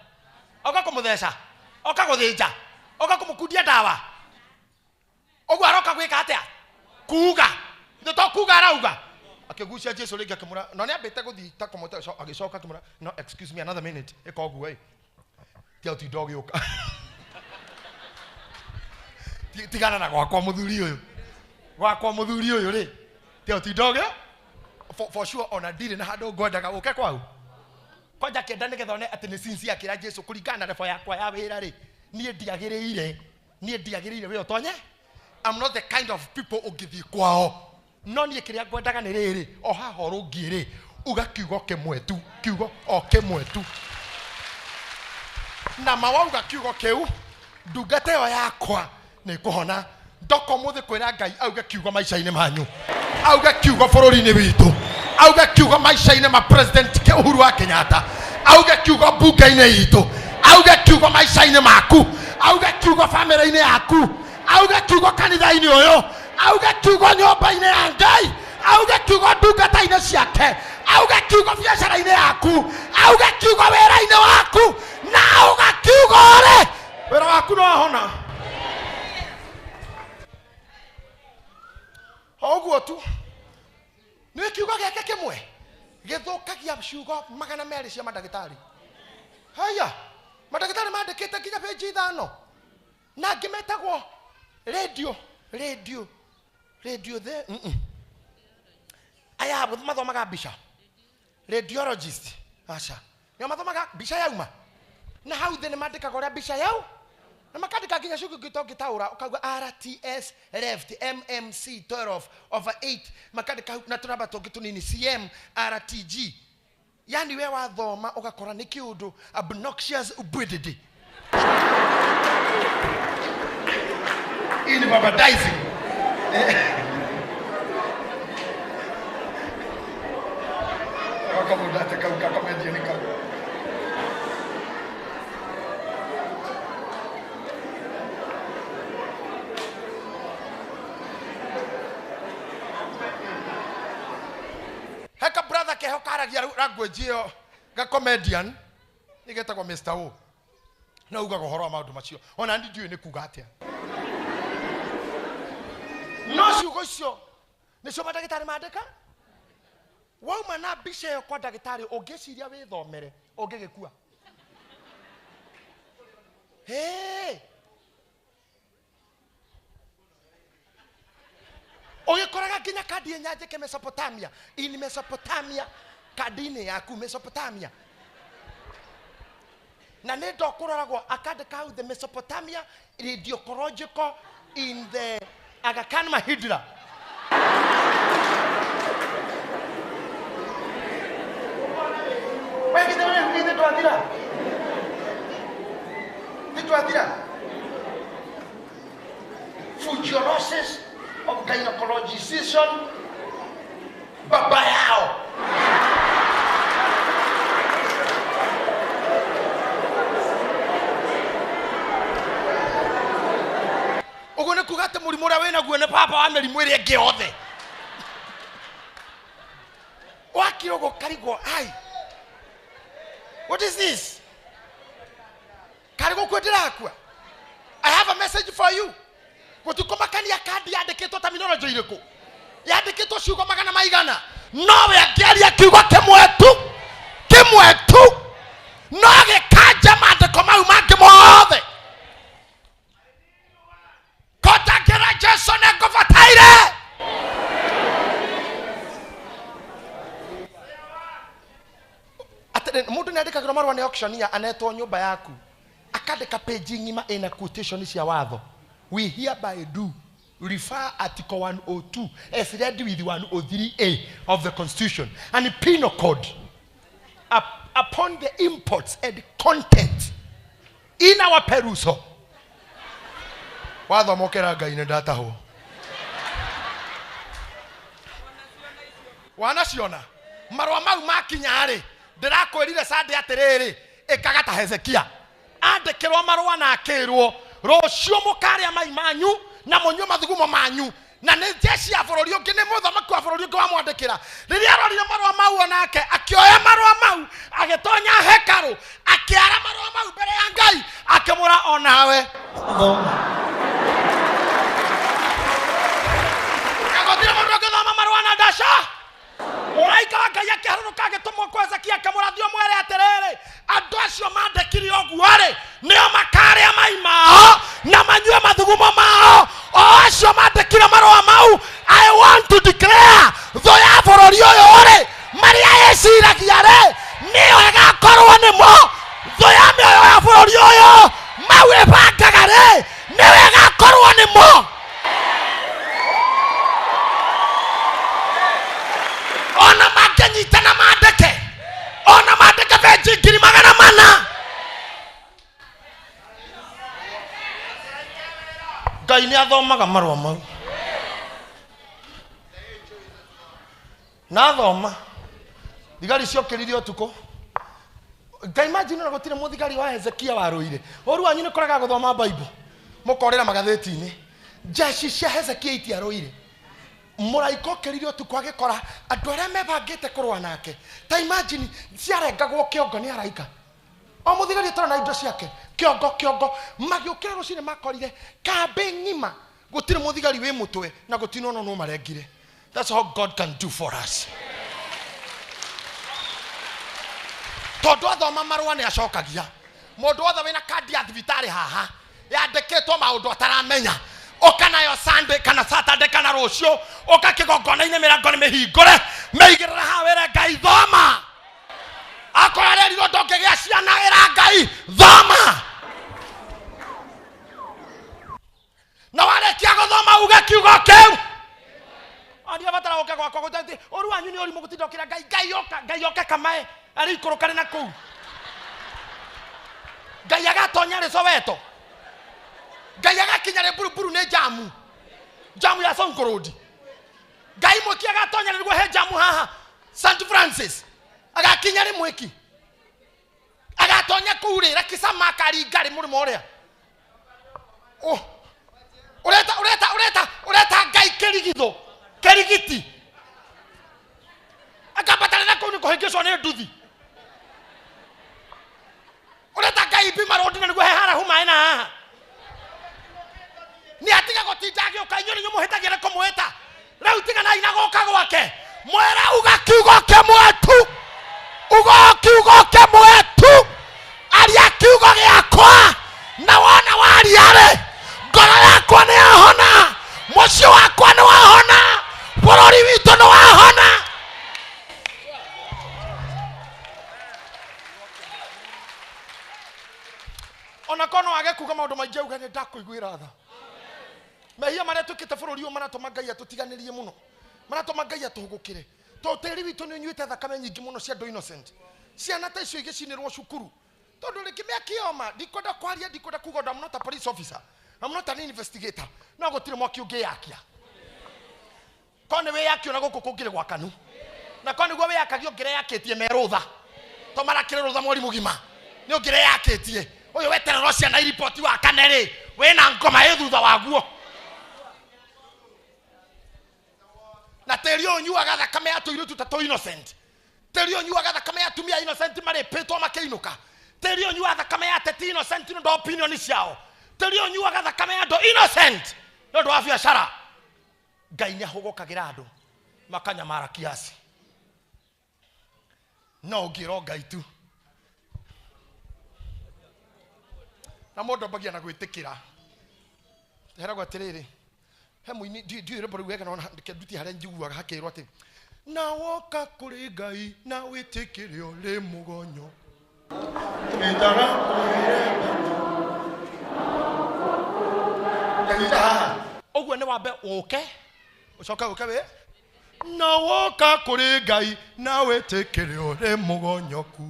Oka kũmũtheca. Oka gũthĩnja. Oka kũmũkundia ndawa. Ũguo aroka gwĩka atĩa? Kuuga. Ithe to kuuga arauga. Akĩgucia Jesu rĩngĩ akĩmũra, no nĩambĩte gũthiĩ ta kũmũte, agĩcoka akĩmũra, no excuse me another minute, ĩka ũguo ĩ. Tia ũtinda ũgĩũka. Tigana na gwakwa mũthuri ũyũ. Gwakwa mũthuri ũyũ rĩ. Tia ũtinda ũgĩ. For sure ona ndirĩ na handũ ngwendaga ũke kwau. Kwanja kĩenda nĩgetha one atĩ nĩ sincere akĩra Jesu kũringana na level yakwa ya wĩra rĩ. Niĩ ndiagĩrĩire. Niĩ ndiagĩrĩire we ũtonye. I'm not the kind of people ũngĩthiĩ kwao. No niĩ kĩrĩa ngwendaga nĩ rĩrĩ, o haha ũrũngiĩ rĩ, uga kiugo kĩmwe tu, kiugo o kĩmwe tu. Na ma wauga kiugo kĩu, ndungata ĩyo yakwa nĩ ĩkũhona. Ndoka ũmũthĩ kwĩra Ngai auge kiugo maica-inĩ manyu, auge kiugo bũrũri-inĩ witũ, auge kiugo maica-inĩ ma President Uhuru wa Kenyatta, auge kiugo mbunge-inĩ itũ, auge kiugo maica-inĩ maku, auge kiugo famĩlĩ-inĩ yaku, auge kiugo kanitha-inĩ ũyũ, auge kiugo nyũmba-inĩ ya Ngai, auge kiugo ndungata-inĩ ciake, auge kiugo biacara-inĩ yaku, auge kiugo wĩra-inĩ waku, na auga kiugo rĩ, wĩra waku no wahona. O ũguo tu. Nĩ kiugo gĩake kĩmwe gĩthũkagia ciugo 200 cia mandagĩtarĩ. Haya, mandagĩtarĩ mandĩkĩte nginya page 5. Na angĩ metagwo radio, radio, radio the. Aya mathomaga mbica. Radiologist. Aca. Nĩo mathomaga mbica yauma. Na hau thĩ nĩ mandĩkaga ũrĩa mbica yau. Na makandĩka nginya ciugo ingĩ ũtangĩtaũra, ũkauga RTS left MMC 12/8, makandĩka hau na tũnamba tũngĩ tũnini CM RTG. Yani we wathoma ũgakora nĩ kĩũndũ obnoxious ubwididi. In baptizing. Gaka mũndũ ate kau gakomendia nĩ kau. Heka brother keho karagia language ĩyo ga comedian nĩ getagwo Mr. O. Na ugaga ũhoro wa maũndũ macio. Ona ndi ndiũĩ nĩ kuga atĩa. No ciugo icio nĩcio mandagĩtarĩ mandĩka. Wauma na mbica ĩyo kwa ndagĩtarĩ ũngĩciria wĩthomere ũngĩgĩkua. Hey! Ũgĩkoraga nginya kandi ĩnyanjĩke Mesopotamia. In Mesopotamia, kandi-inĩ yaku Mesopotamia. Na nĩ ndokũroragwo akandĩka hau the Mesopotamia radiological in the Aga Khan Mahindra. Wewe githĩ githĩ ndwathira? Githĩ ndwathira? Fujiolosis of gynecologization baba yao. Ũguo nĩ kuga atĩ mũrimũ ũrĩa wĩnaguo nĩ baba wa mĩrimũ ĩrĩa ĩngĩ yothe. Wakira ũguo ũkarigwo, ai, what is this? Karĩ gũkua ndĩrakua? I have a message for you. Gũtikũmakania kandi yandĩkĩtwo terminology irĩkũ, yandĩkĩtwo ciugo magana maigana, nowe angĩaria kiugo kĩmwe tu, kĩmwe tu, no gĩkanja maandĩko mau mangĩ mothe. Kotangĩra Jesu nĩ ngũbataire. Atĩrĩ, mũndũ nĩ andĩkagĩrwo marũa nĩ auctioneer anetwo nyũmba yaku, akandĩka page ng'ima ĩna quotation cia watho. We hereby do refer Article 102 as read with 103A of the Constitution and the Penal Code upon the imports and content. In our peruso. Wathoma ũkera Ngai nĩ ndatahwo. Wanaciona marũa mau makinya rĩ, ndĩrakwĩrire Sunday atĩrĩrĩ, ĩkaga ta Hezekia andĩkĩrwo marũa na akĩrwo rũciũ mũkarĩa mai manyu na mũnyue mathugumo manyu, na nĩ jeshi ya bũrũri ũngĩ, nĩ mũthamaki wa bũrũri ũngĩ wamwandĩkĩra. Rĩrĩa arorire marũa mau onake akĩoya marũa mau agĩtonya hekarũ akĩara marũa mau mbere ya Ngai akĩmũra onawe thoma. Gũtirĩ mũndũ ũngĩthoma marũa na ndaca. Mũraika wa Ngai akĩharũrũka agĩtũmwo kwa Hezekia akĩmũrathia ũmwĩre atĩrĩrĩ, andũ acio mandĩkire ũguo rĩ, nĩo makarĩa mai mao na manyue mathugumo mao, o acio mandĩkire marũa mau. I want to declare thũ ya bũrũri ũyũ rĩ, marĩa ĩciragia rĩ, nĩyo ĩgakorwo nĩmo. Thũ ya mĩoyo ya bũrũri ũyũ mau ĩbangaga rĩ, nĩyo ĩgakorwo nĩmo. Ona mangĩnyitana mandĩke, ona mandĩke benji 400,000. Ngai nĩ athomaga marũa mau na athoma thigari ciokĩrire ũtukũ. Ngai imagine ona gũtirĩ mũthigari wa Hezekia warũire. Ũru wanyu nĩ kũrega gũthoma Bible, mũkorĩra magathĩti-inĩ. Jeshi cia Hezekia itiarũire. Mũraika okĩrire ũtukũ agĩkora andũ arĩa mebangĩte kũrũa nake. Ta imagine ciarengagwo kĩongo nĩ araika. O mũthigari atarĩ na indo ciake, kĩongo kĩongo. Magĩũkĩra rũcinĩ makorire kambĩ ng'ima gũtirĩ mũthigari wĩ mũtwe na gũtirĩ ona no marengire. That's how God can do for us. Tondũ athoma marũa nĩ acokagia. Mũndũ wothe wĩna kandi ya thibitarĩ haha yandĩkĩtwo maũndũ ataramenya, ũka nayo Sunday kana Saturday kana rũciũ, ũka kĩgongona-inĩ, mĩrango nĩ mĩhingũre, mĩigĩrĩre haha wĩre Ngai thoma. Akorwo arerirwo ndũngĩgĩa ciana, ĩra Ngai thoma. Na warĩkia gũthoma uge kiugo kĩu. Ndiabatara gũka gwakwa gũtati ũru wanyu nĩ ũrimũ gũtinda ũkĩra Ngai, Ngai oka, Ngai oke kamae arĩ ikũrũkane na kũu. Ngai agatonya rĩ Soweto, Ngai agakinya rĩ Buruburu nĩ jamu, jamu ya Sonko Road. Ngai mwĩki agatonya rĩ nĩguo he jamu haha St Francis, agakinya rĩ mwĩki agatonya kũu rĩ Rakisama akaringa rĩ mũrĩmo ũrĩa. Oh, ureta ureta ureta ureta Ngai kĩrigitho kĩrigiti akambatana kũu nĩ kũhĩngĩcwo nĩ nduthi. Ureta Ngai bima road na nĩguo he harahu maĩ na haha. Nĩ atiga gũtinda agĩũka, inyuĩ nĩ inyuĩ mũhĩtagia nĩ kũmwĩta. Rĩu tiganai na gũka gwake, mwĩre uga kiugo kĩmwe tu, uga kiugo kĩmwe tu, aria kiugo gĩakwa, na wona waria rĩ, ngoro yakwa nĩ yahona, mũciĩ wakwa nĩ wahona, bũrũri witũ nĩ wahona. Ona korwo no wage kuga maũndũ maingĩ, auge nĩ ndakũiguĩra tha. Mehia marĩa twĩkĩte bũrũri ũyũ maratũma Ngai atũtiganĩrie mũno, maratũma Ngai atũhũgũkĩre, tondũ tĩri witũ nĩ ũnyuĩte thakame nyingĩ mũno cia andũ innocent. Ciana ta icio igĩcinĩrwo cukuru, tondũ rĩngĩ mĩaki yoma, ndikwenda kwaria, ndikwenda kuga ũndũ, I'm not a police officer, I'm not an investigator, no gũtirĩ mwaki ũngĩyakia. Korwo nĩ wĩyakio na gũkũ kũngĩrĩ gwakanu, na korwo nĩguo wĩyakagio ũngĩreyakĩtie me rũtha, to marakĩrĩ rũtha mweri mũgima nĩ ũngĩreyakĩtie. Ũyũ wetererwo ciana iriboti wa kane rĩ, wĩna ngoma ĩ thutha waguo. Na tĩri ũyũ ũnyuaga thakame ya tũirĩtu ta tũ innocent, tĩri ũyũ ũnyuaga thakame ya atumia innocent marĩpĩtwo makĩinũka, tĩri ũyũ ũnyuaga thakame ya ateti innocent nĩ ũndũ wa opinion ciao, tĩri ũyũ ũnyuaga thakame ya andũ innocent nĩ ũndũ wa biacara. Ngai nĩ ahũgũkagĩra andũ makanyamara kiasi, no ũngĩrwo Ngai tu. Na mũndũ ambagia na gwĩtĩkĩra. Heragwo atĩrĩrĩ, he mũini ndiũĩ rwĩmbo rũu wega, no reke ndutie harĩa njiguaga hakĩrwo atĩ na woka kũrĩ Ngai na wĩtĩkĩre ũrĩ mũgonyo. Ũguo nĩ wambe ũke ũcoke ũke wĩ na woka kũrĩ Ngai na wĩtĩkĩre ũrĩ mũgonyoku.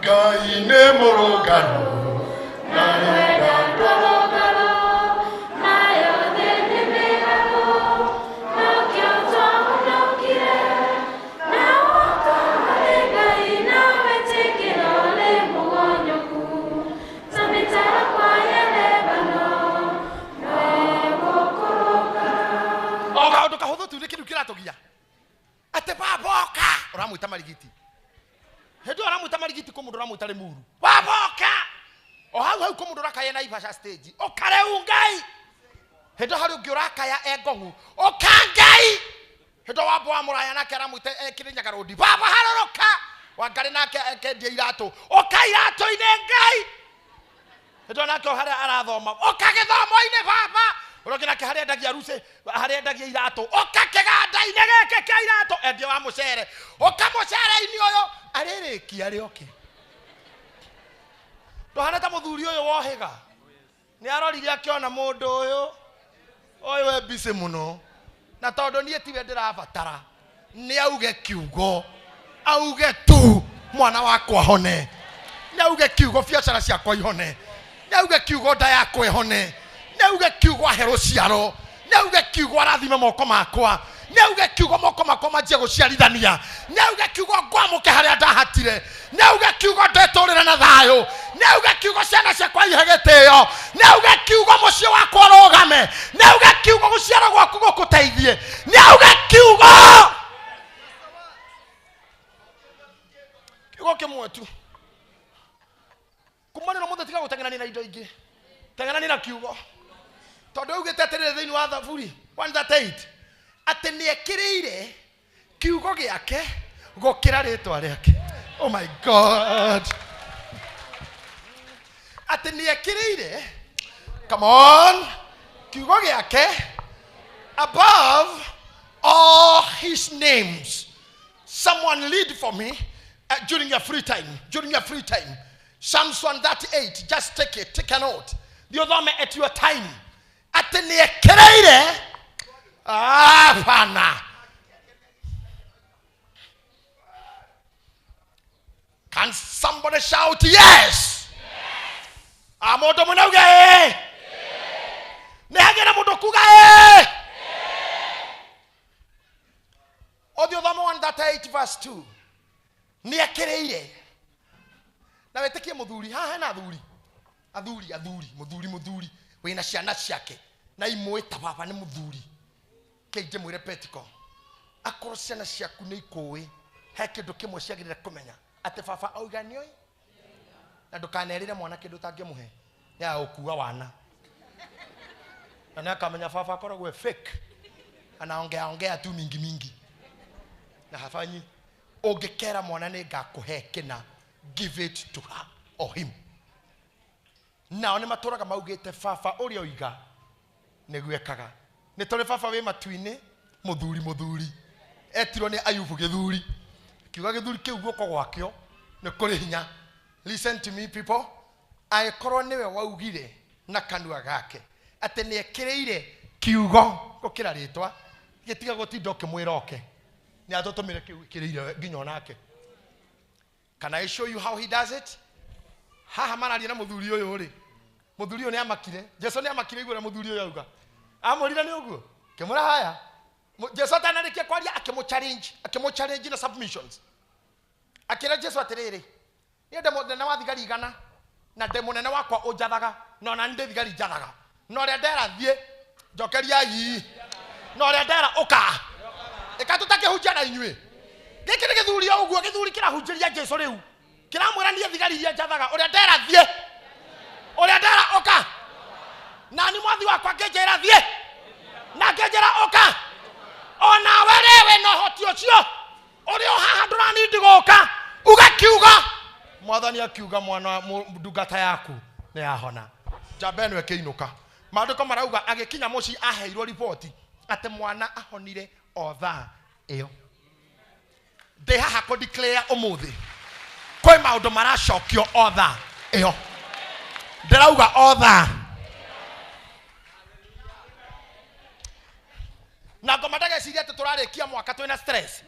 Ngai nĩ mũrũngarũ na nĩenda Ndũrũngarũ, nayo thĩ nĩ mĩgarũ, nokĩo twahonokire, na woka harĩ Ngai na wĩtĩkĩro nĩ mũgonyoku, ta mĩtarakwa ya Lebanon, no ĩgũkũrũngara. O kaũndũ kahũthũ tu nĩ kĩndũ kĩratũgia atĩ baboka ũramwĩta marigiti hĩndĩ ĩyo ũramwĩta marigiti kũ mũndũ ũramwĩta Rĩmuru baboka o hau hau kũ mũndũ ũrakaya Naivasha stage ũka rĩu Ngai hĩndĩ ĩyo harĩ ũngĩ ũrakaya e Ngong'u ũka Ngai hĩndĩ ĩyo wambo wa mũraya nake aramwĩta e Kĩrĩnyaga rũndi baba harũrũka Wangarĩ nake ekendia iratũ ũka iratũ-inĩ Ngai hĩndĩ ĩyo nake o harĩa arathoma ũka gĩthomo-inĩ baba ũrĩa ũngĩ nake harĩa endagia rucĩ harĩa endagia iratũ ũka kĩganda-inĩ gĩkĩ kĩa iratũ endia wa mũcere ũka mũcere-inĩ ũyũ arĩrĩkia rĩoke ndũhana ta mũthuri ũyũ wohĩga nĩ arorire akĩona mũndũ ũyũ ũyũ e busy mũno na tondũ niĩ tiwe ndĩrabatara nĩ auge kiugo auge tu mwana wakwa hone nĩ auge kiugo biacara ciakwa ihone nĩ auge kiugo nda yakwa ĩhone nĩ auge kiugo ahe rũciaro nĩ auge kiugo arathime moko makwa nĩ auge kiugo moko makwa manjie gũciarithania nĩ auge kiugo ngwamũke harĩa ndahatire nĩ auge kiugo ndetũrĩre na thayũ nĩ auge kiugo ciana ciakwa ihe gĩtĩo nĩ auge kiugo mũciĩ wakwa ũrũgame nĩ auge kiugo gũciara gwaku gũkũteithie nĩ auge kiugo kiugo kĩmwe tu kumana na mũthĩ tiga gũteng'erania na indo ingĩ teng'erania na kiugo tondũ augĩte atĩrĩrĩ thĩinĩ wa Thaburi 138 atĩ nĩ ekĩrĩire kiugo gĩake gũkĩra rĩtwa rĩake. Oh my God, atĩ nĩ ekĩrĩire, come on, kiugo gĩake above all his names. Someone lead for me during your free time. During your free time. Psalms 138. Just take it. Take a note. The other at your time. Atĩ nĩ ekĩrĩire hapana. Can somebody shout yes? Ah, mũndũ mũne auge ĩĩ. Nĩ hagĩe na mũndũ kuga ĩĩ. Ũthiĩ ũthome 138 verse 2. Nĩ ekĩrĩire na wĩtĩkie mũthuri haha hena athuri athuri athuri mũthuri mũthuri wĩna ciana ciake na imũĩ ta baba nĩ mũthuri kĩ ndĩmwĩre Petiko akorwo ciana ciaku nĩ ikũĩ he kĩndũ kĩmwe ciagĩrĩire kũmenya atĩ baba auga nĩoĩ na ndũkanerĩre mwana kĩndũ ũtangĩmũhe nĩ agũkua wana na nĩ akamenya baba akoragwo e fake anaongea ongea tu mingi mingi na hafanyi. Ũngĩkera mwana nĩ ngakũhe kĩna, give it to her or him. Nao nĩ matũraga maugĩte baba ũrĩa oiga nĩguo ekaga. Nĩ tũrĩ baba wĩ matu-inĩ mũthuri mũthuri etirwo nĩ Ayubu gĩthuri kiuga gĩthuri kĩu guoko gwakĩo nĩ kũrĩ hinya. Listen to me people, angĩkorwo nĩwe waugire na kanua gake atĩ nĩ ekĩrĩire kiugo gũkĩra rĩtwa gĩtiga gũtinda ũkĩmwĩra oke nĩ atũtũmĩre kĩu ĩkĩrĩire nginya onake. Can I show you how he does it? Haha mararia na mũthuri ũyũ rĩ, mũthuri ũyũ nĩ amakire. Jesu nĩ amakire igũrũ mũthuri ũyũ auga. Amwĩrire nĩ ũguo? Kĩmwĩra haya. Jesu atanarĩkia kwaria akĩmũ challenge, akĩmũ challenge na submissions. Akĩra Jesu atĩrĩrĩ, niĩ ndĩ mũnene wa thigari igana na ndĩ mũnene wakwa ũnjathaga na ona ndĩ thigari njathaga na ũrĩa ndera thiĩ njokeriai na ũrĩa ndera ũka ĩka tũtakĩhunjia na inyuĩ. Gĩkĩ nĩ gĩthuri o ũguo gĩthuri kĩrahunjĩria Jesu rĩu kĩramwĩra niĩ thigari iria njathaga ũrĩa ndera thiĩ ũrĩa ndera ũka na ni mwathi wakwa ngĩnjĩra thiĩ na ngĩnjĩra ũka onawe rĩ wĩna ũhoti ũcio ũrĩ o haha ndũranindi gũka uga kiugo mwathani akiuga mwana ndungata yaku nĩ yahona. Njamba ĩno ĩkĩinũka. Maandĩko marauga agĩkinya mũciĩ aheirwo riboti atĩ mwana ahonire o thaa ĩyo. Ndĩ haha kũ declare ũmũthĩ kwĩ maũndũ maracokio o thaa ĩyo. Ndĩrauga o thaa. Na ngoma ndageciria atĩ tũrarĩkia mwaka twĩna stress.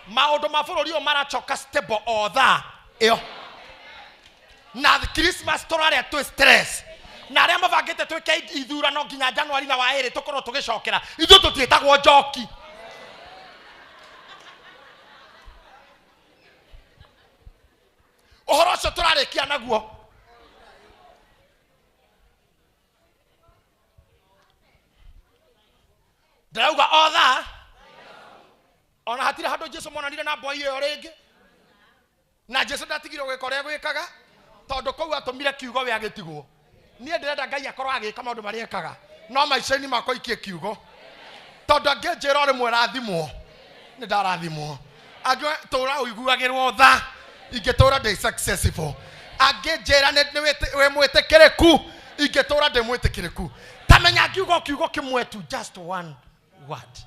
Maũndũ ma bũrũri ũyũ maracoka stable o thaa ĩyo. Na Christmas tũrarĩa twĩ stress. Na arĩa mabangĩte twĩke ithurano nginya January na wa ĩrĩ tũkorwo tũgĩcokera. Ithuĩ tũtiĩtagwo njoki. Ũhoro ũcio tũrarĩkia naguo. Ndĩrauga o thaa ona hatirĩ handũ Jesu monanire na mboi ĩyo rĩngĩ. Na Jesu ndatigire gwĩka ũrĩa gwĩkaga tondũ kũu atũmire kiugo we agĩtigwo. Niĩ ndĩrenda Ngai akorwo agĩka maũndũ marĩa ekaga no maica-inĩ makwa ikie kiugo, tondũ angĩnjĩra o rĩmwe rathimwo nĩ ndarathimwo, angĩtũra ũiguagĩrwo tha ingĩtũra ndĩ successful, angĩnjĩra wĩ mwĩtĩkĩrĩku ingĩtũra ndĩ mwĩtĩkĩrĩku. Ta menya ngiuga kiugo kĩmwe tu, just one word.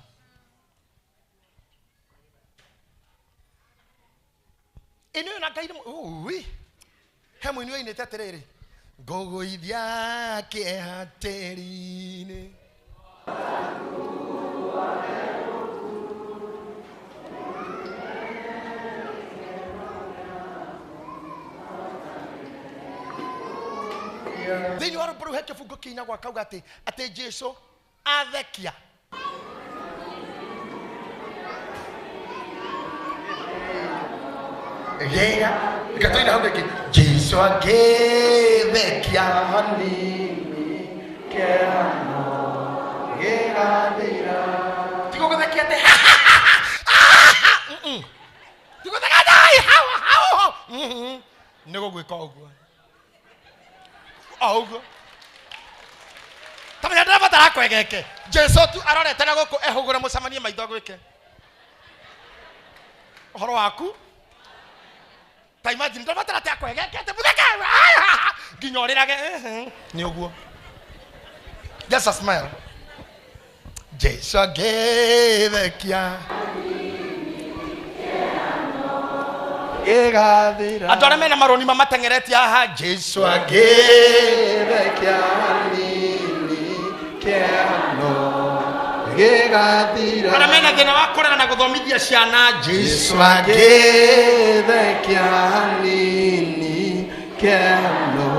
Ĩno na Ngai ui he mũini oinĩte atĩrĩrĩ, ngũgũithia kĩeha tĩri-inĩ. Thĩinĩ wa rwĩmbo rũu he kĩbungo kĩinagwo akauga atĩ Jesu athekia. Gera gatoina hau rĩngĩ, Jesu agĩthekia hanini kĩhano gĩgathira. Tiga gũthekia atĩ tiga gũtheka atĩ hau hau. Nĩ gũgwĩka ũguo o ũguo. Tamenya ndĩrabatara kwegeke. Jesu tu arorete na gũkũ ehũgũre mũcemanie maitho gwĩke ũhoro waku. Ta imagine ndĩrabatara atĩ akwegeke atĩ mũtheke nginya ũrĩrage nĩ ũguo. Just a smile. Jesu agĩthekia gĩgathira. Andũ arĩa mena marũni mamateng'eretie haha, Jesu agĩthekia hanini kĩhano gĩgathira. Arĩa mena thĩna wa kũrera na gũthomithia ciana, Jesu Jesu agĩthekia hanini kĩhano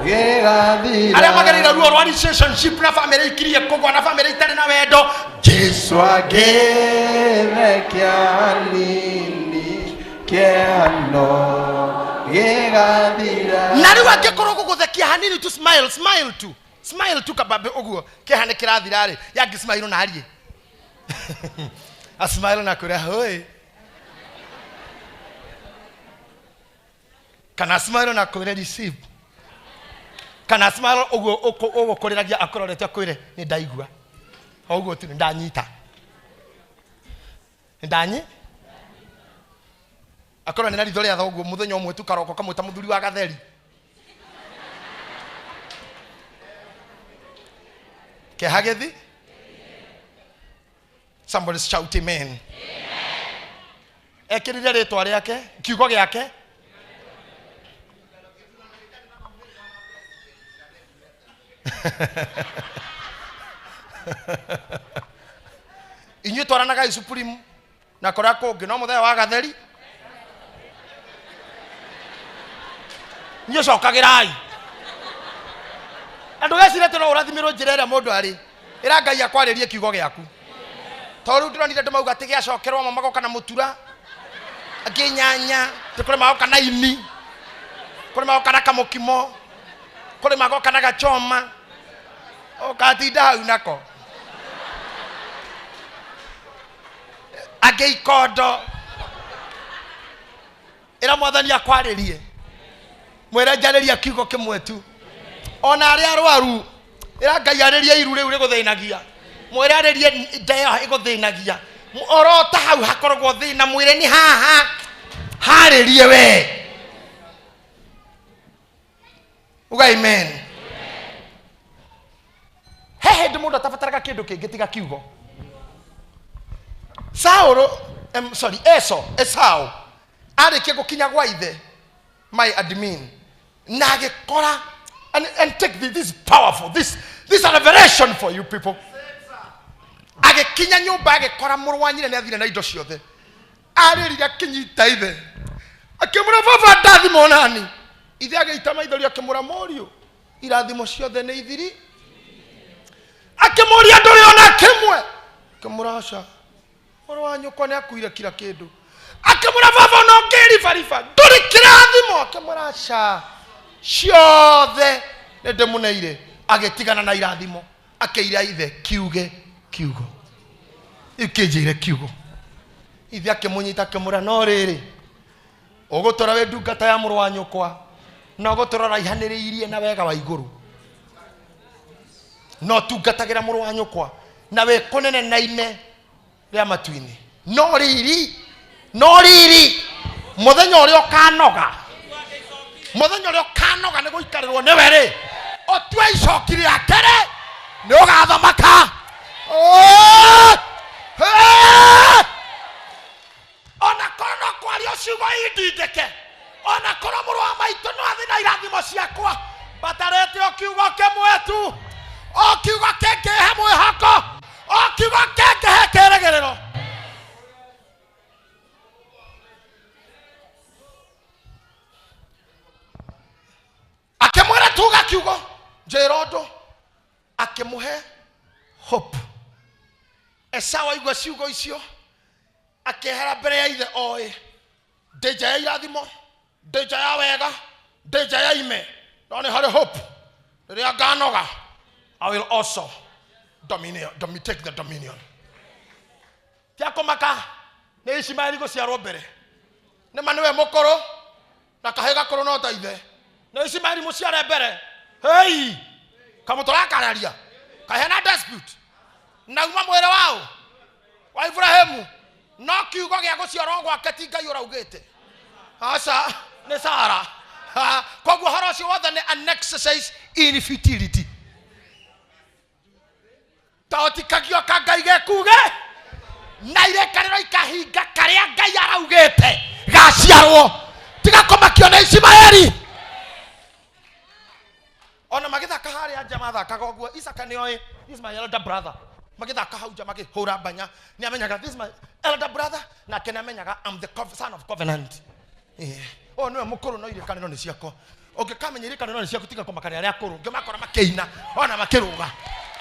gĩgathira. Arĩa magereire ruo rwa relationship na family ikirie kũgwa na family itarĩ na wendo, Jesu agĩthekia hanini kĩhano gĩgathira. Na rĩu angĩkorwo gũgũthekia hanini tu, smile, smile tu, smile tu kabambe ũguo kĩeha nĩ kĩrathira rĩ, yangĩ smile na arie a smile na kwĩra hoi, kana smile na kwĩra receive, kana smile ũguo ũgũkũrĩragia akũrorete akwĩre nĩ ndaigua o ũguo tu, nĩ ndanyita, nĩ ndanyi akorwo nĩ na ritho rĩa thoguo mũthenya ũmwe tu karoko kamwĩta mũthuri wa gatheri. Kĩeha gĩthi. Somebody shout amen. Ekĩrire rĩtwa rĩake, kiugo gĩake. Inyuĩ twaranagai Supreme na kũrĩa kũngĩ no mũthenya wa gatheri. Inyuĩ cokagĩrai. Na ndũgecire atĩ no ũrathimirwo njĩra ĩrĩa mũndũ arĩ. Ĩra Ngai akwarĩrie kiugo gĩaku. Tondũ rĩu ndĩronire andũ mauga atĩ gĩacokerwo amwe magoka na mũtura, angĩ nyanya, atĩ kũrĩ magoka na ini, kũrĩ magoka na kamũkimo, kũrĩ magoka na gachoma. Ũgatinda hau nako. Angĩ ikondo. Ĩra mwathani akwarĩrie. Mwĩre njarĩria kiugo kĩmwe tu. Ona arĩa arwaru, ĩra Ngai arĩrie iru rĩu rĩgũthĩnagia. Mwĩre arĩrie nda ĩyo ĩgũthĩnagia. Orota hau hakoragwo thĩna, mwĩre nĩ haha. Harĩrie we. Uga amen. He hĩndĩ mũndũ atabataraga kĩndũ kĩngĩ tiga kiugo. Saũlũ, sorry, Esau arĩkia gũkinya gwa ithe, my admin, na agĩkora, and take this, this is powerful, this is a revelation for you people. Agĩkinya nyũmba agĩkora mũrũ wa nyina nĩ athire na indo ciothe. Arĩrire akĩnyita ithe, akĩmwĩra baba ndathimwo nani. Ithe agĩita maithori akĩmũra mũriũ irathimo ciothe nĩ ithiri. Akĩmũria ndũrĩ ona kĩmwe. Akĩmũra aca. Mũrũ wa nyũkwa nĩ akuire kira kĩndũ. Akĩmũra baba no ngĩribariba ndũrĩ kĩrathimo. Akĩmũra aca. Ciothe nĩ ndĩmũneire. Agĩtigana na irathimo. Akĩira ithe kiuge kiugo. Ikĩnjĩire kiugo. Ithe akĩmũnyita akĩmũra no rĩrĩ ũgũtũra wĩ ndungata ya mũrũ wa nyũkwa na ũgũtũra raihanĩrĩirie na wega wa igũrũ no tungatagĩra mũrũ wa nyũkwa na wĩ kũnene na ime rĩa matu-inĩ no rĩrĩ mũthenya ũrĩa ũkanoga mũthenya ũrĩa ũkanoga nĩ gũikarĩrwo nĩwe rĩ ũtue icoki rĩake rĩ nĩ ũgathamaka. Ona korwo no kwaria ciugo indindĩke ona korwo mũrũ wa maitũ no athĩ na irathimo ciakwa batarĩte o kiugo kĩmwe tu o kiugo kĩngĩhe mwĩhoko o kiugo kĩngĩhe kĩrĩgĩrĩro. Akĩmwĩra tuga kiugo njĩra ũndũ akĩmũhe hope. Esau aigua ciugo icio akĩehera mbere ya ithe oĩ ndĩ nja ya irathimo ndĩ nja ya wega ndĩ nja ya ime no nĩ harĩ hope rĩrĩa nganoga I will also take the dominion. Tia kũmaka nĩ Ishimaeli gũciarwo mbere nĩma nĩwe mũkũrũ na kahĩ gakũrũ no ta ithe nĩ Ishimaeli mũciare mbere hei kamũtũrakararia kahena dispute na uma mwĩrĩ wao wa Ibrahimu no kiugo gĩa gũciarwo gwake ti Ngai ũraugĩte aca nĩ Sara. Koguo ũhoro ũcio wothe nĩ an exercise in futility. Taotikagio ka Ngai gekuge na irĩkanĩro ikahinga karĩa Ngai araugĩte gaciarwo tiga kũmakio nĩ Ishimaeli. Ona magĩthaka harĩa nja mathakaga ũguo Isaka nĩoĩ this is my elder brother magĩthaka hau nja makĩhũra mbanya nĩamenyaga this is my elder brother nake nĩamenyaga I'm the son of covenant. Oh nĩwe mũkũrũ no irĩkanĩro nĩ ciakwa ũngĩkamenya irĩkanĩro nĩ ciaku tiga kũmakania arĩa akũrũ ũngĩmakora makĩina ona makĩrũga.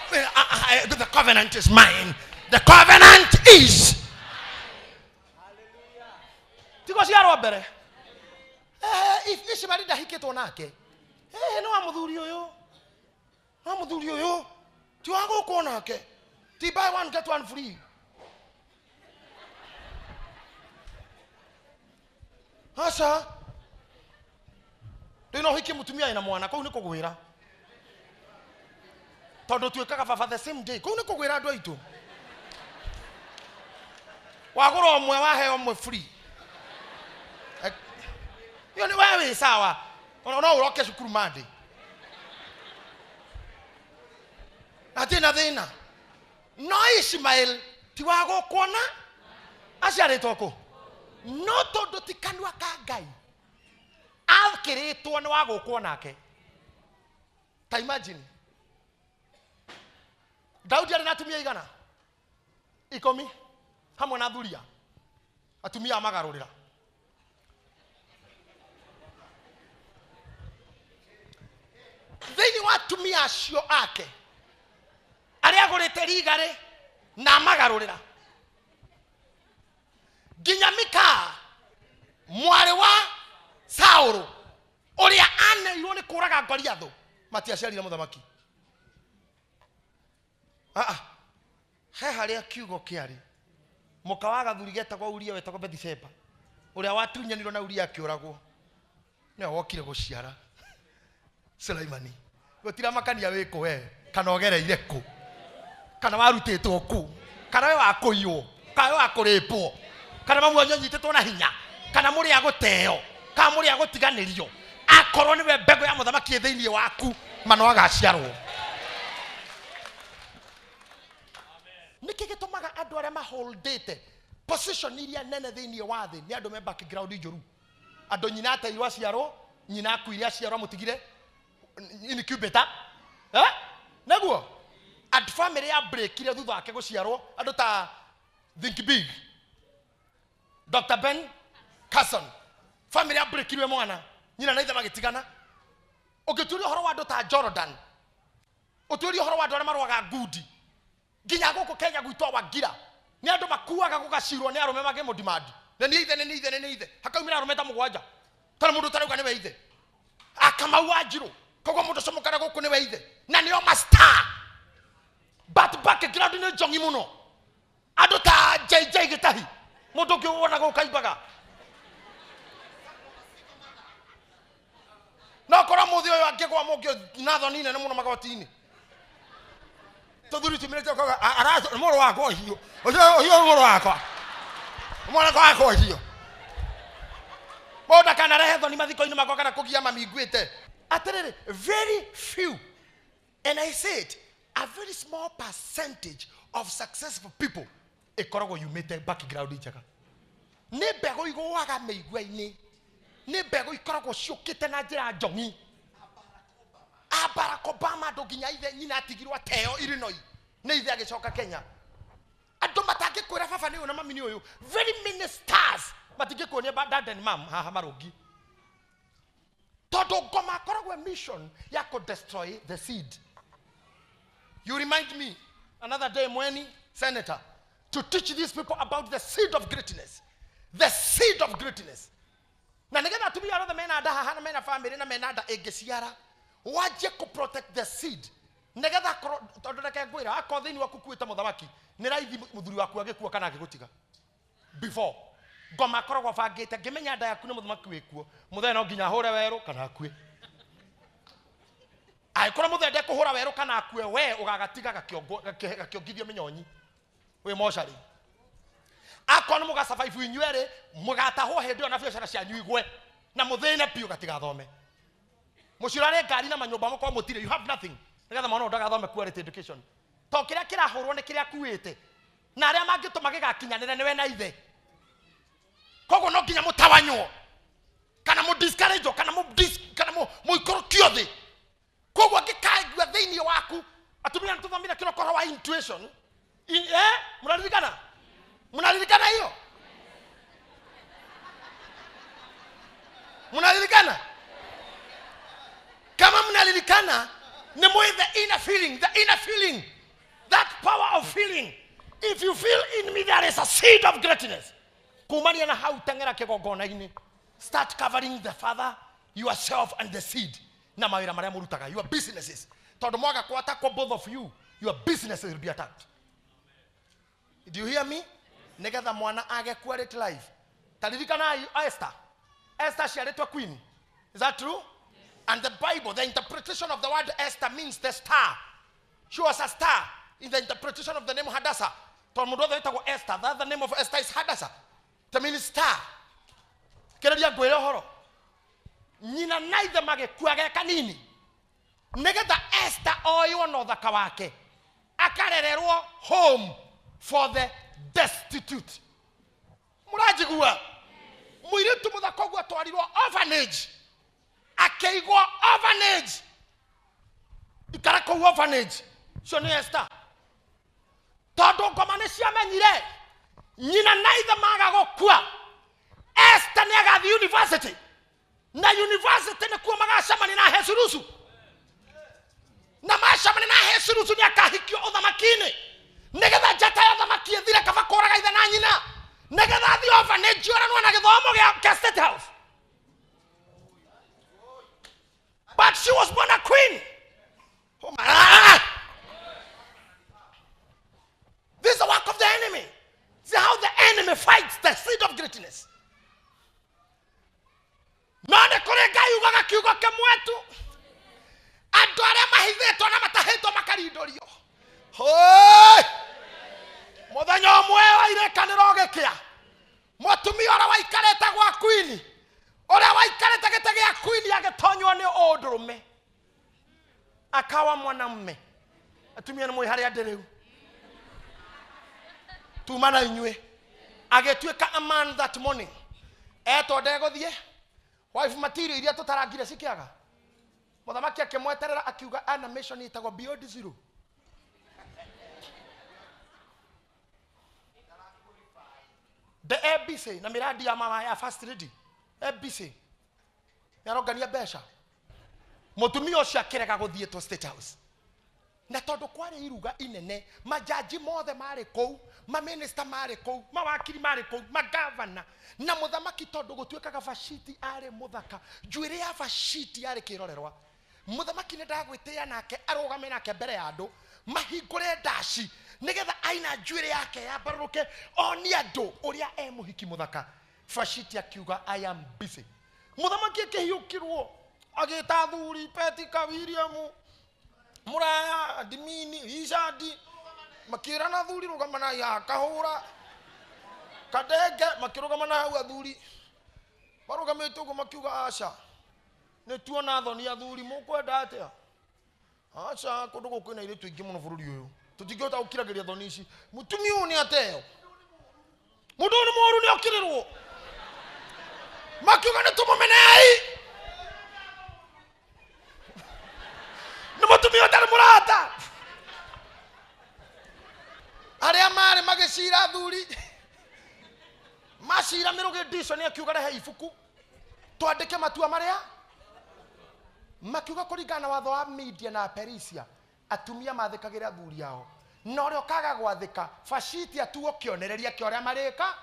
The covenant is mine. The covenant is. Tigo ciarwo mbere. Ishimaeli ndahikĩtwo nake. Nĩ wa mũthuri ũyũ. Wa mũthuri ũyũ. Ti wa gũkwo nake. Ti buy one get one free. Aca. Ndĩ no ũhikie mũtumia ena mwana kũu nĩ kũgwĩra. Tondũ tuĩkaga baba the same day kũu nĩ kũgwĩra andũ aitũ. Wagũra ũmwe waheo ũmwe free. Ĩyo nĩ we wĩ sawa. Ona no ũroke cukuru Monday. Hatirĩ na thĩna. No Ishimael ti wa gũkuona aciarĩtwo kũ? No tondũ ti kanua ka Ngai akĩrĩtwo nĩ wa gũkwo nake. Ta imagine Daudi arĩ na atumia igana 10 hamwe na thuria atumia amagarũrĩra. Thĩinĩ wa atumia acio ake arĩa agũrĩte rigarĩ na amagarũrĩra nginya Mikaa mwarĩ wa Saũlũ ũrĩa aneirwo nĩ kũraga Goliathũ matiaciarire mũthamaki. He harĩa kiugo kĩarĩ mũka wa gathuri getagwo Uria wetagwo Bethsheba ũrĩa watunyanirwo na Uria akĩũragwo nĩwe wokire gũciara Sulaimani. Gũtiramakania wĩ kũ we kana ũgereire kũ kana warutĩtwo kũ kana we wakũiywo kana we wakũrĩpwo kana mamu wanyu anyitĩtwo na hinya kana mũrĩ a gũteo kana mũrĩ a gũtiganĩrio akorwo nĩwe mbegũ ya mũthamaki ĩ thĩinĩ waku mano agaciarwo. Nĩkĩ gĩtũmaga andũ arĩa maholdĩte position iria nene thĩinĩ wa thĩ nĩ andũ me background njũru andũ nyina ateirwo aciarwo nyina akuire aciarwo amũtigire incubator nĩguo and family ya breakire thutha wake gũciarwo andũ ta Think Big Dr. Ben Carson family ya breakirwe mwana Nyina na ithe magĩtigana. Ũngĩtuĩria ũhoro wa andũ ta Jordan, ũtuĩrie ũhoro wa andũ arĩa marũaga ngundi nginya gũkũ Kenya gwitũ Wangira, nĩ andũ makuaga gũgacirwo nĩ arũme makĩmũdimandi. Na nĩ ithe, nĩ ithe, nĩ ithe. Hakaumĩra arũme ta mũgwanja. Tondũ mũndũ ũtarauga nĩwe ithe. Akamau wa Njirũ. Koguo mũndũ ũcio mũkara gũkũ nĩwe ithe. Na nĩo ma star. But background nĩ njongi mũno. Andũ ta JJ Gĩtahi. Mũndũ ũngĩ wona gũkũ aimbaga. No korwo mũthĩ ũyũ angĩgwa mũngĩ na thoni nene mũno magoti-inĩ. Tũthuri tumĩrĩte ũkauga, mũrũ wakwa ũcio. Ũcio ũcio mũrũ wakwa. Mwana wakwa ũcio. Mũndũ ndakanarehe thoni mathiko-inĩ makwa kana kũgia mami nguĩte. Atĩrĩrĩ, very few, and I said a very small percentage of successful people ĩkoragwo yumĩte background njega. Nĩ mbegũ igũaga mĩigua-inĩ. Nĩ mbegũ ikoragwo ciũkĩte na njĩra njongi. A Barack Obama andũ nginya ithe nyina atigirwo ateo Illinois. Nĩ ithe agĩcoka Kenya. Andũ matangĩkwĩra baba nĩ ũyũ na mami nĩ ũyũ. Very many stars matingĩkuonia dad and mom haha marũngi. Tondũ ngoma akoragwo mission ya kũ destroy the seed. You remind me another day, Mweni, senator, to teach these people about the seed of greatness. The seed of greatness. Na nĩgetha atumia arĩa othe mena nda haha na mena family na mena nda ĩngĩciara, wanjie kũ protect the seed. Nĩgetha akorwo, tondũ reke ngwĩre, akorwo thĩinĩ waku kuĩte mũthamaki, nĩ raithi mũthuri waku agĩkua kana agĩgũtiga. Before. Ngoma akoragwo abangĩte, ngĩmenya nda yaku nĩ mũthamaki wĩkuo, mũthee no nginya ahũre werũ kana akue. Angĩkorwo mũthee ndekũhũra werũ kana akue, we ũgagatiga gakĩongithio mĩnyonyi wĩ mocarĩ. Akorwo nĩ mũgasurvive inyuĩ erĩ, mũgatahwo hĩndĩ ĩyo na biacara cianyu igwe, na mũthĩne biũ gatigathome. Mũciũrare ngari na manyũmba mũkorwo mũtirĩ, you have nothing. Nĩgetha mwana ũyũ ndagathome quality education. Tondũ kĩrĩa kĩrahũrwo nĩ kĩrĩa akuĩte, na arĩa mangĩtũma gĩgakinyanĩre nĩwe na ithe. Koguo no nginya mũtawanywo, kana mũdiscourage, kana mũikũrũkio thĩ. Koguo angĩkaigua thĩinĩ waku, atumia nĩ tũthomire kĩroko ũhoro wa intuition. Mũnaririkana? Mũnaririkana hiyo? Mũnaririkana? Kama mnaririkana, ni mwe the inner feeling, the inner feeling, that power of feeling. If you feel in me there is a seed of greatness. Kumania na hau tengera kĩgongona-inĩ. Start covering the father, yourself and the seed. Na mawĩra marĩa mũrutaga, your businesses. Tondũ mwaga kwatakwo both of you, your businesses will be attacked. Do you hear me? Nĩgetha mwana age quality life. Taririkana Esther. Esther aciarĩtwo queen. Is that true? And the Bible, the interpretation of the word Esther means the star. She was a star in the interpretation of the name Hadassah. Tondũ mũndũ wothe wĩtagwo Esther, the other name of Esther is Hadassah. It means star. Kĩrĩria ngwĩre ũhoro. Nyina na ithe magĩkua ge kanini. Nĩgetha Esther oywo na ũthaka wake, akarererwo home for the destitute. Mũranjigua? Mũirĩtu mũthaka ũguo atwarirwo orphanage. Akĩigwo orphanage. Ikara kũu orphanage. Ũcio nĩ Esther. Tondũ ngoma nĩ ciamenyire nyina na ithe maga gũkua, Esther nĩ agathiĩ university. Na university nĩkuo magacemania na Ahasuerusu. Na macemania na Ahasuerusu nĩ akahikio ũthamaki-inĩ. Nĩgetha njata ya ũthamaki ĩthire kaba kũraga ithe na nyina. Nĩgetha athiĩ orphanage oranwo na gĩthomo gĩa State House. But she was born a queen. Oh my. This is the work of the enemy. See how the enemy fights the seed of greatness. No nĩ kũrĩ Ngai ugaga kiugo kĩmwe tu. Andũ arĩa mahithĩtwo na matahĩtwo makarindũrio. Hoi! Mũthenya ũmwe wa irĩkanĩro ũgĩkĩa, mũtumia ũrĩa waikarĩte gwa queen, ũrĩa waikarĩte gĩtĩ gĩa queen agĩtonywo nĩ ũndũrũme, akawa mwanamume. Atumia nĩ mũĩ harĩa ndĩ rĩu. Tuma na inyuĩ. Agĩtuĩka a man that morning. Etwo ndegũthiĩ. Wife material iria tũtarangire cikĩaga. Mũthamaki akĩmweterera akiuga ana mission ĩtagwo Beyond Zero. The ABC na miradi ya mama ya first lady. ABC. Nĩarongania mbeca. Mũtumia ũcio akĩrega gũthiĩ to State House. Na tondũ kwarĩ iruga inene, majaji mothe marĩ kũu, maminista marĩ kũu, mawakiri marĩ kũu, magavana na mũthamaki, tondũ gũtuĩkaga Vashiti arĩ mũthaka, njuĩrĩ ya Vashiti yarĩ kĩrorerwa. Mũthamaki nĩ ndagwĩtĩa nake arũgame nake mbere ya andũ, mahingũre ndaci nĩgetha aina njuĩrĩ yake yambarũrũke onie andũ ũrĩa e mũhiki mũthaka. Vashiti akiuga I am busy. Mũthamaki akĩhiũkĩrwo agĩta athuri Petika, William, Muraya, Adimini, Richard, makĩrana athuri rũgama ya kahũra kadenge, makĩrũgama na hau athuri marũgamĩte ũguo makiuga aca nĩ tuona thoni athuri mũkwenda atĩa? Aca kũndũ gũkũ kwĩna airĩtu aingĩ mũno bũrũri ũyũ, tũtingĩhota gũkiragĩria thoni ici. Mũtumia ũyũ nĩ ateo, mũndũ ũyũ nĩ mũũru, nĩ okĩrĩrwo. Makiuga nĩ tũmũmenei, nĩ mũtumia ũtarĩ mũrata. Arĩa marĩ magĩcira athuri macira mĩrũgĩ Dishon akiuga rehe ibuku twandĩke matua marĩa makiuga kũringana na watho wa Media na Perisia, atumia mathĩkagĩra athuri ao, na ũrĩa ũkaga gwathĩka Vashiti atuo kĩonereria kĩa ũrĩa marĩka.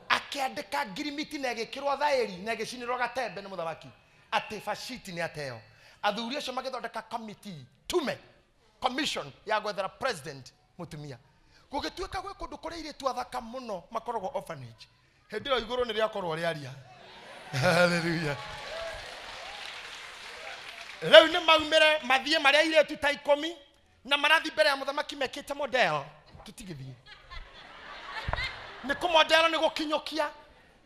Akĩandĩka ngirimiti na ĩgĩkĩrwo thaĩri na ĩgĩcinĩrwo gatembe nĩ mũthamaki atĩ Vashiti nĩ ateo. Athuri acio magĩthondeka committee, tume commission ya gwethera president mũtumia. Gũgĩtuĩka gwĩ kũndũ kũrĩ airĩtu athaka mũno makoragwo orphanage. Hĩndĩ ĩyo igũrũ nĩ rĩakorwo rĩaria. Hallelujah. Rĩu nĩ maumĩre mathiĩ marĩ airĩtu ta 10 na marathiĩ mbere ya mũthamaki mekĩte model. Tũtigĩthiĩ. Nĩ kũmodel nĩ gũkinyũkia.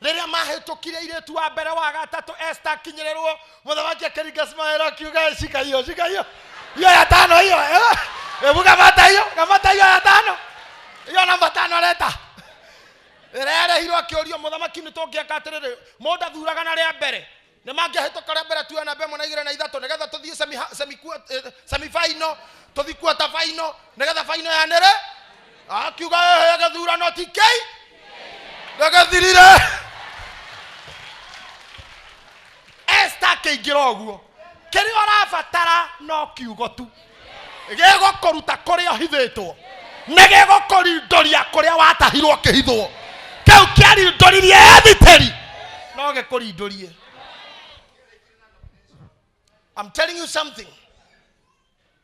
Rĩrĩa mahĩtũkire airĩtu wa mbere wa gatatũ Esther akinyĩrĩrwo, mũthamaki akĩringa smile akiuga shika hiyo, shika hiyo. Hiyo ya tano hiyo. Hebu kamata hiyo, kamata hiyo ya tano. Hiyo namba 5 leta. Rĩrĩa akĩũrio mũthamaki nĩ tũngĩaka atĩrĩrĩ, mũndũ athuraga na rĩa mbere. Nĩ mangĩahĩtũka rĩa mbere tuoe namba 1 na 2 na 3 nĩgetha tũthiĩ semi final, tũthiĩ quarter final nĩgetha final yanĩre. Akiuga ehe gĩthurano ti kĩi. Gĩgĩthirire. Esther akĩingĩra ũguo. Kĩrĩa ũrabatara no kiugo tu. Gĩgũkũruta kũrĩa ũhithĩtwo. Nĩ gĩgũkũrindũria kũrĩa watahirwo ũkĩhithwo. Kĩu kĩarindũririe Ethiteri no gĩkũrindũrie. I'm telling you something.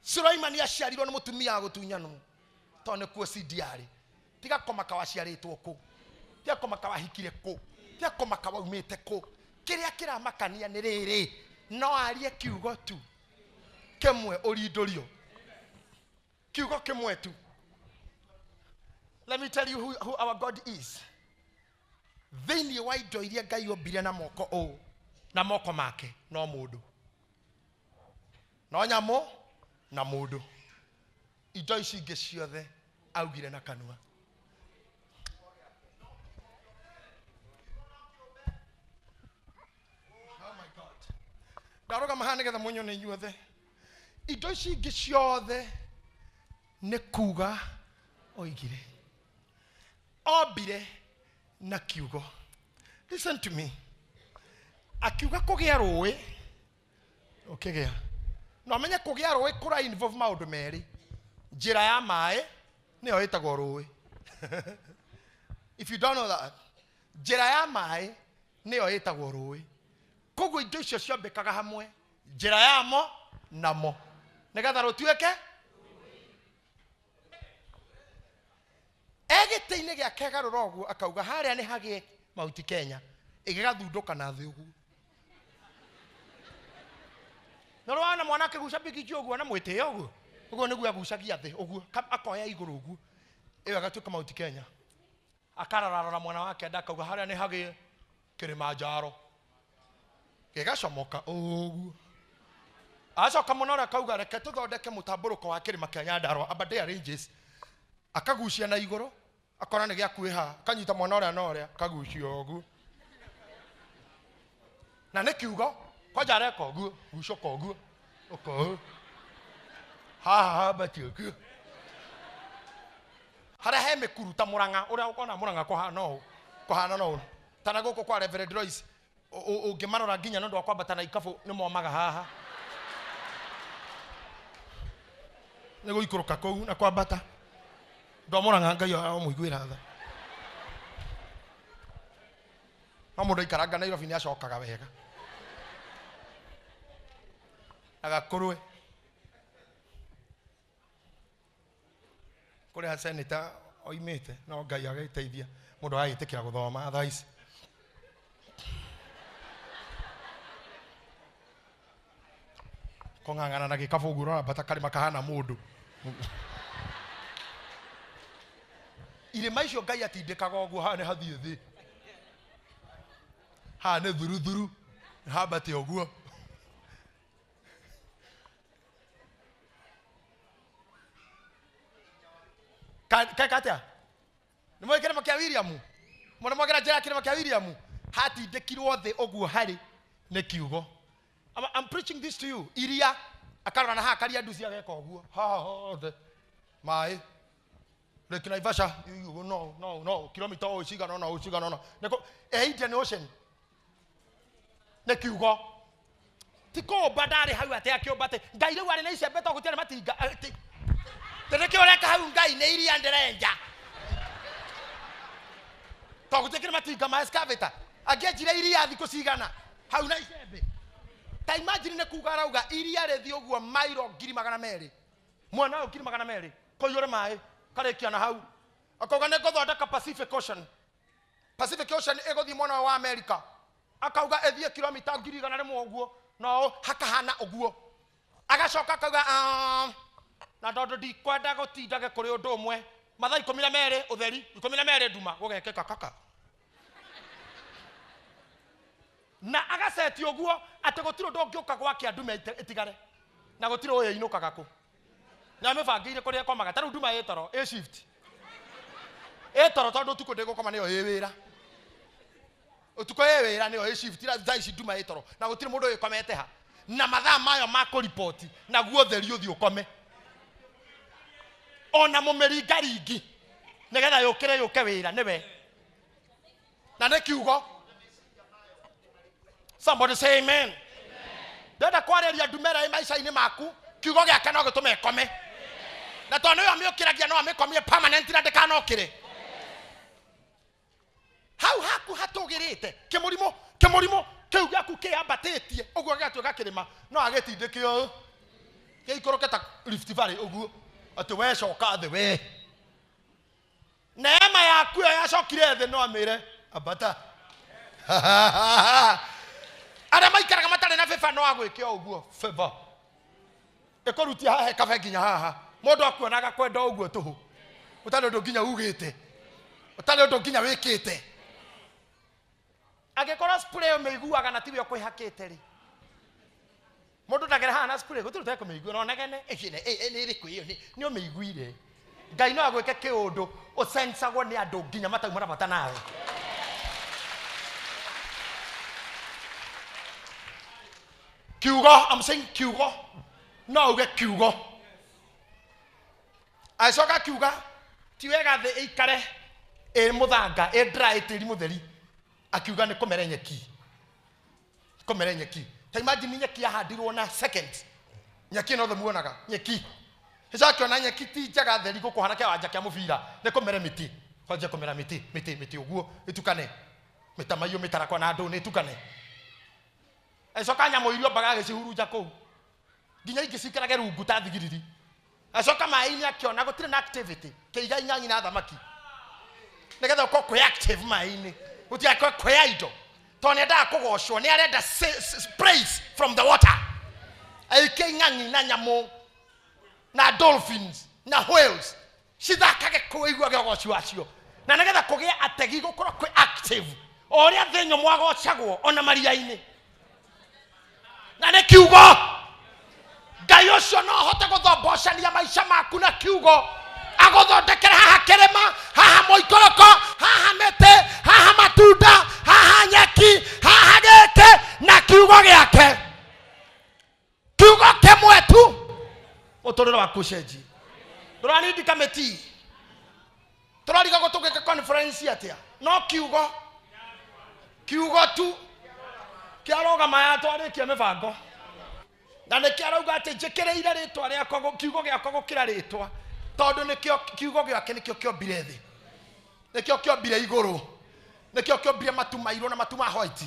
Sulaimani aciarirwo nĩ mũtumia wa gũtunyanwo tondũ nĩkuo CDR. Tiga kũmaka waciarĩtwo kũ, tiga kũmaka wahikire kũ, tiga kũmaka waumĩte kũ. Kĩrĩa kĩramakania nĩ rĩrĩ, no arie kiugo tu kĩmwe ũrindũrio. Kiugo kĩmwe tu. Let me tell you who our God is. Thĩinĩ wa indo iria Ngai ombire na moko ũũ, na moko make, no mũndũ, no nyamũ na mũndũ. Indo ici ingĩ ciothe augire na kanua. Oh my God. Ndarũgama haha nĩgetha mũnyone inyuothe. Indo ici ingĩ ciothe nĩ kuga oigire, ombire na kiugo. Listen to me. Akiuga kũgĩa rũĩ, ũkĩgĩa. Na ũmenye kũgĩa rũĩ kũra involve maũndũ merĩ. Njĩra ya maĩ nĩyo ĩtagwo rũĩ. If you don't know that, njĩra ya maĩ nĩyo ĩtagwo rũĩ. Koguo indo icio ciombĩkaga hamwe, njĩra yamo namo, nĩgetha rũtuĩke egĩtĩ-inĩ gĩake garũra ũguo akauga harĩa nĩ hagĩe Mount Kenya, ĩgĩgathundũka na thĩ ũguo. Na rwana mwana akĩguca mbikiji ũguo na mwĩtĩo ũguo, ũguo nĩguo agucagia thĩ ũguo, akoya igũrũ ũguo, ĩyo ĩgatuĩka Mount Kenya. Akarararora mwana wake nda akauga harĩa nĩ hagĩe Kilimanjaro, gĩgacomoka ũguo. Acoka mũno ũrĩa akauga reke tũthondeke mũtambũrũko wa kĩrĩma kĩa Nyandarua, Aberdare Ranges. Akagucia na igũrũ, akona nĩ gĩakuhĩha, akanyita mwana ũrĩa na ũrĩa, akagucia ũguo. Na nĩ kiugo, kwanja areka ũguo, gucoka ũguo, ũka ũũ. Haha hambatie ũguo. Harĩa he mĩkuru ta Mũrang'a, ũrĩa ũkona Mũrang'a kũhana ũũ, kũhana na ũũ. Ta na gũkũ kwa Reverend Royce, Ũngĩmarora nginya nĩ ũndũ wa kwambata na ikabu nĩ momaga haha. Nĩ gũikũrũka kũu na kwambata. Andũ a Mũrang'a Ngai amũiguĩra tha. No mũndũ aikaranga Nairobi nĩ acokaga wega. Agakũrwe. Kũrĩa senator oimĩte no Ngai agĩteithia mũndũ agagĩtĩkĩra gũthoma thaa ici. Kũng'ang'ana na gĩkabũ ũguo ũrambata karĩma kahana mũndũ. Irĩma icio Ngai atindĩkaga ũguo haha nĩ hathiĩ thĩ. Haha nĩ thuruthuru hambate ũguo. Kaeka atĩa? Nĩ moĩ kĩrĩma kĩa William? Mũna mwagera njĩra ya kĩrĩma kĩa William? Hatindĩkirwo thĩ ũguo harĩ nĩ kiugo. I'm preaching this to you. Iria akarora na haha karia nduci ageka ũguo. Haha hothe maĩ. Lake Naivasha, no no no, kilomita ũũ cigana ũna, ũũ cigana ũna. Nĩkũ Indian Ocean. Nĩ kiugo. Ti kũũmba ndarĩ hau atĩ akĩũmba atĩ Ngai rĩu arĩ na icembe to gũtirĩ matinga. Nĩkĩo ũreka hau Ngai nĩ iria ndĩrenja. To gũtirĩ matinga ma excavator. Angĩenjire iria thikũ cigana hau na icembe. Ta imagine nĩ kuga arauga iria rĩthiĩ ũguo mairo 200,000. Mwena ũyũ 200,000. Kũiyũre maĩ karĩkia na hau. Akauga nĩ ngũthondeka Pacific Ocean. Pacific Ocean ĩgũthiĩ mwena wa America. Akauga ĩthiĩ kilomita 100,000 ũguo. No hakahana ũguo. Agacoka akauga na tondũ ndikwenda gũtindage kũrĩ ũndũ ũmwe. Mathaa 12 ũtheri, 12 nduma, gũgekĩka kaka. Na agaceti ũguo atĩ gũtirĩ ũndũ ũngĩũka gwake ndume ĩtigare. Na gũtirĩ ũyũ ĩinũkaga kũ. Na amĩbangĩire kũrĩa ĩkomaga. Ta rĩu nduma ĩ toro, ĩ shift. Ĩ toro tondũ ũtukũ ndĩgũkoma nĩyo ĩ wĩra. Ũtukũ ĩ wĩra nĩyo ĩ shift. Thaa ici nduma ĩ toro. Na gũtirĩ mũndũ ũyũ ha. Na mathaa mayo ma kũripoti naguo ũtheri ũthiĩ ũkome. Ona mũmĩringaringi nĩgetha yũkĩre yũke wĩra nĩwe. Na nĩ kiugo. Somebody say amen. Ndenda kwarĩria ndumera ĩ maica-inĩ maku, kiugo gĩake no gĩtũme ĩkome. Na tondũ nĩwe amĩũkĩragia no amĩkomie permanent na ndĩkanokĩre. Hau haku hatũgĩrĩte kĩmũrimũ kĩmũrimũ kĩu gĩaku kĩambatĩtie ũguo gĩgatuĩka kĩrĩma no agĩtindĩke ũũ gĩikũrũke ta Rift Valley ũguo atĩ we coka thĩ we. Neema yaku ĩyo yacokire thĩ no amĩre ambata. Arĩa maikaraga matarĩ na favor no agwĩke o ũguo favor. Ĩkũrutia haha ĩkabe nginya haha. Mũndũ akuonaga kwenda ũguo tũhũ. Ũtarĩ ũndũ nginya ugĩte. Ũtarĩ ũndũ nginya wĩkĩte. Angĩkorwo spray ũmĩiguaga na tiwe ũkwĩhakĩte rĩ. Mũndũ ndagere haha na spray gũtirĩ ũtekũmĩigua no negene nĩ ĩrĩkũ ĩyo nĩ ũmĩiguire. Ngai no agwĩke kĩũndũ ũcensagwo nĩ andũ nginya matauma na bata nawe. Kiugo, I'm saying kiugo. No uge kiugo. Acoka kiuga ti wega thĩ ĩikare ĩ mũthanga ĩ dry tĩri mũtheri. Akiuga nĩ kũmere nyeki. Kũmere nyeki. Ta imagine nyeki yahandirwo na seconds. Nyeki no muonaga nyeki. Ĩcoka nyeki ti njega theri gũkũhana kĩwanja kĩa mũbira nĩ kũmere mĩtĩ. Kwanja kũmera mĩtĩ mĩtĩ mĩtĩ ũguo ĩtukane. Mĩtamaiyũ mĩtarakwa na andũ nĩ ĩtukane. Acoka nyamũ iria ombaga agĩcihurunja kũu. Nginya ingĩ ciikarage rungu ta thigiriri. Acoka maĩ-inĩ akĩona gũtirĩ na activity kĩiga ing'ang'i na thamaki. Nĩgetha ũkorwo kwĩ active maĩ-inĩ. Gũtigakorwo kwĩ idle. Tondũ nĩendaga kũgocwo, nĩ arenda praise from the water. Aikie ing'ang'i na nyamũ na dolphins na whales cithakage kũu iguage ũgoci wacio. Na nĩgetha kũgĩe ategi gũkorwo kwĩ active. O ũrĩa thĩ nyũmũ agocagwo ona maria-inĩ. Na nĩ kiugo. Ngai ũcio no ahote gũthombocania maica maku na kiugo. Agũthondekere haha kĩrĩma, haha mũikũrũko, haha mĩtĩ, haha matunda, haha nyeki, haha gĩkĩ na kiugo gĩake. Kiugo kĩmwe tu mũtũrĩre waku ũcenjie. Ndũranindi kamĩtĩ. Tũrariga tũgĩka conference atĩa? No kiugo. Kiugo tu. Kĩarũgama ya twarĩkia mĩbango. Na nĩkĩo arauga atĩ njĩkĩrĩire rĩtwa rĩakwa kiugo gĩakwa gũkĩra rĩtwa, tondũ nĩkĩo kiugo gĩake nĩkĩo kĩombire thĩ, nĩkĩo kĩombire igũrũ, nĩkĩo kĩombire matu mairũ na matu ma white.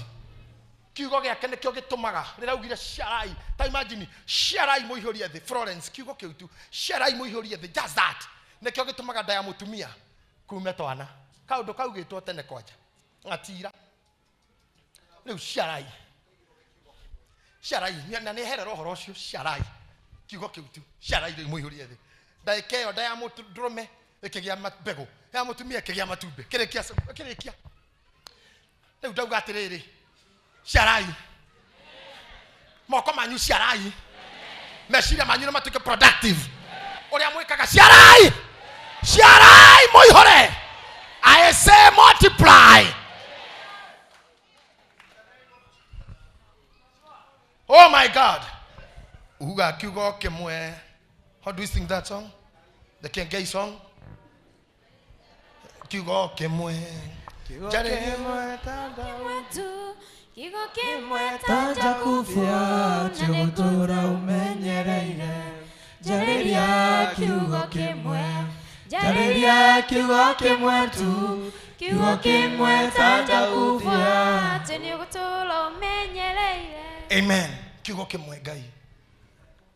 Kiugo gĩake nĩkĩo gĩtũmaga rĩraugire ciarai, ta imagine ciarai mũihũrie thĩ. Florence, kiugo kĩu tu, ciarai mũihũrie thĩ, just that nĩkĩo gĩtũmaga nda ya mũtumia kume twana. Kaũndũ kaugĩtwo tene kwanja gatira rĩu ciarai, ciarai, na nĩ herera ũhoro ũcio, ciarai, kiugo kĩu tu, ciarai rĩu mũihũrie thĩ. Ndagĩka ĩyo nda ya mũndũrũme ĩkĩgĩa mbegũ, ya mũtumia ĩkĩgĩa matumbĩ, kĩrĩkia kĩrĩkia. Rĩu ndauga atĩrĩrĩ, ciarai moko manyu, ciarai meciria manyu nĩ matuĩke productive. Ũrĩa mwĩkaga, ciarai, ciarai mũihũre. I say multiply. Oh my God. Uga kiugo kĩmwe. How do you sing that song? The Kengei song? Kiugo kĩmwe. Njarĩrie. Kiugo kĩmwe tanja kubia tũgũtũra ũmenyereire, njarĩria kiugo kĩmwe, njarĩria kiugo kĩmwe tu, kiugo kĩmwe tanja kubia atĩ nĩ ũgũtũũra ũmenyereire. Amen. Kiugo kĩmwe Ngai.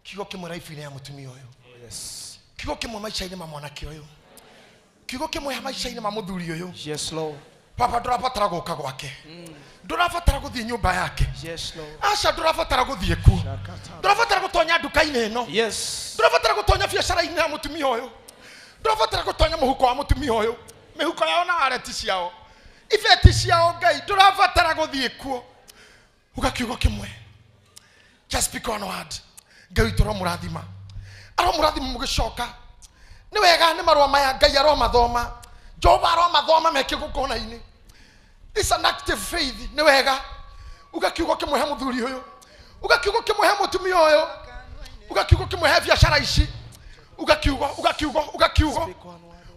Kiugo kĩmwe life-inĩ ya mũtumia ũyũ. Yes. Kiugo kĩmwe maica-inĩ ma mwanake ũyũ. Kiugo kĩmwe maica-inĩ ma mũthuri ũyũ. Yes, Lord. Baba ndũrabatara gũka gwake. Ndũrabatara gũthiĩ nyũmba yake. Yes, Lord. Aca ndũrabatara gũthiĩ kuo. Ndũrabatara gũtonya nduka-inĩ ĩno. Yes. Ndũrabatara gũtonya biacara-inĩ ya mũtumia ũyũ. Ndũrabatara gũtonya mũhuko wa mũtumia ũyũ. Mĩhuko yao na wareti ciao, ibeti ciao, Ngai ndũrabatara gũthiĩ kuo. Uga kiugo kĩmwe. Just speak one word. Ngai witũ aromũrathima, aromũrathima mũgĩcoka. Nĩ wega nĩ marũa maya Ngai aromathoma, Jehova aromathoma me kĩgongona-inĩ. It's an active faith. Nĩ wega. Uga kiugo kĩmwe he mũthuri ũyũ, uga kiugo kĩmwe he mũtumia ũyũ, uga kiugo kĩmwe he biacara ici, uga kiugo, uga kiugo, uga kiugo,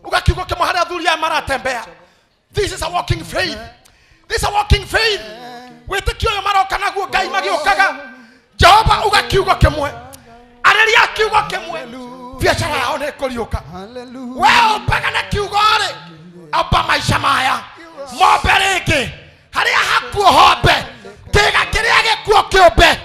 uga kiugo kĩmwe harĩa athuri aya maratembea. This is a walking faith. This is a walking faith. Wĩtĩkio ũyũ maroka naguo Ngai magĩũkaga. Jehova uga kiugo kĩmwe, arĩria kiugo kĩmwe, biacara yao nĩ ĩkũriũka. We ũmbaga na kiugo rĩ, amba maica maya mombe rĩngĩ, harĩa hakuo hombe, kĩga kĩrĩa gĩkuo kĩũmbe.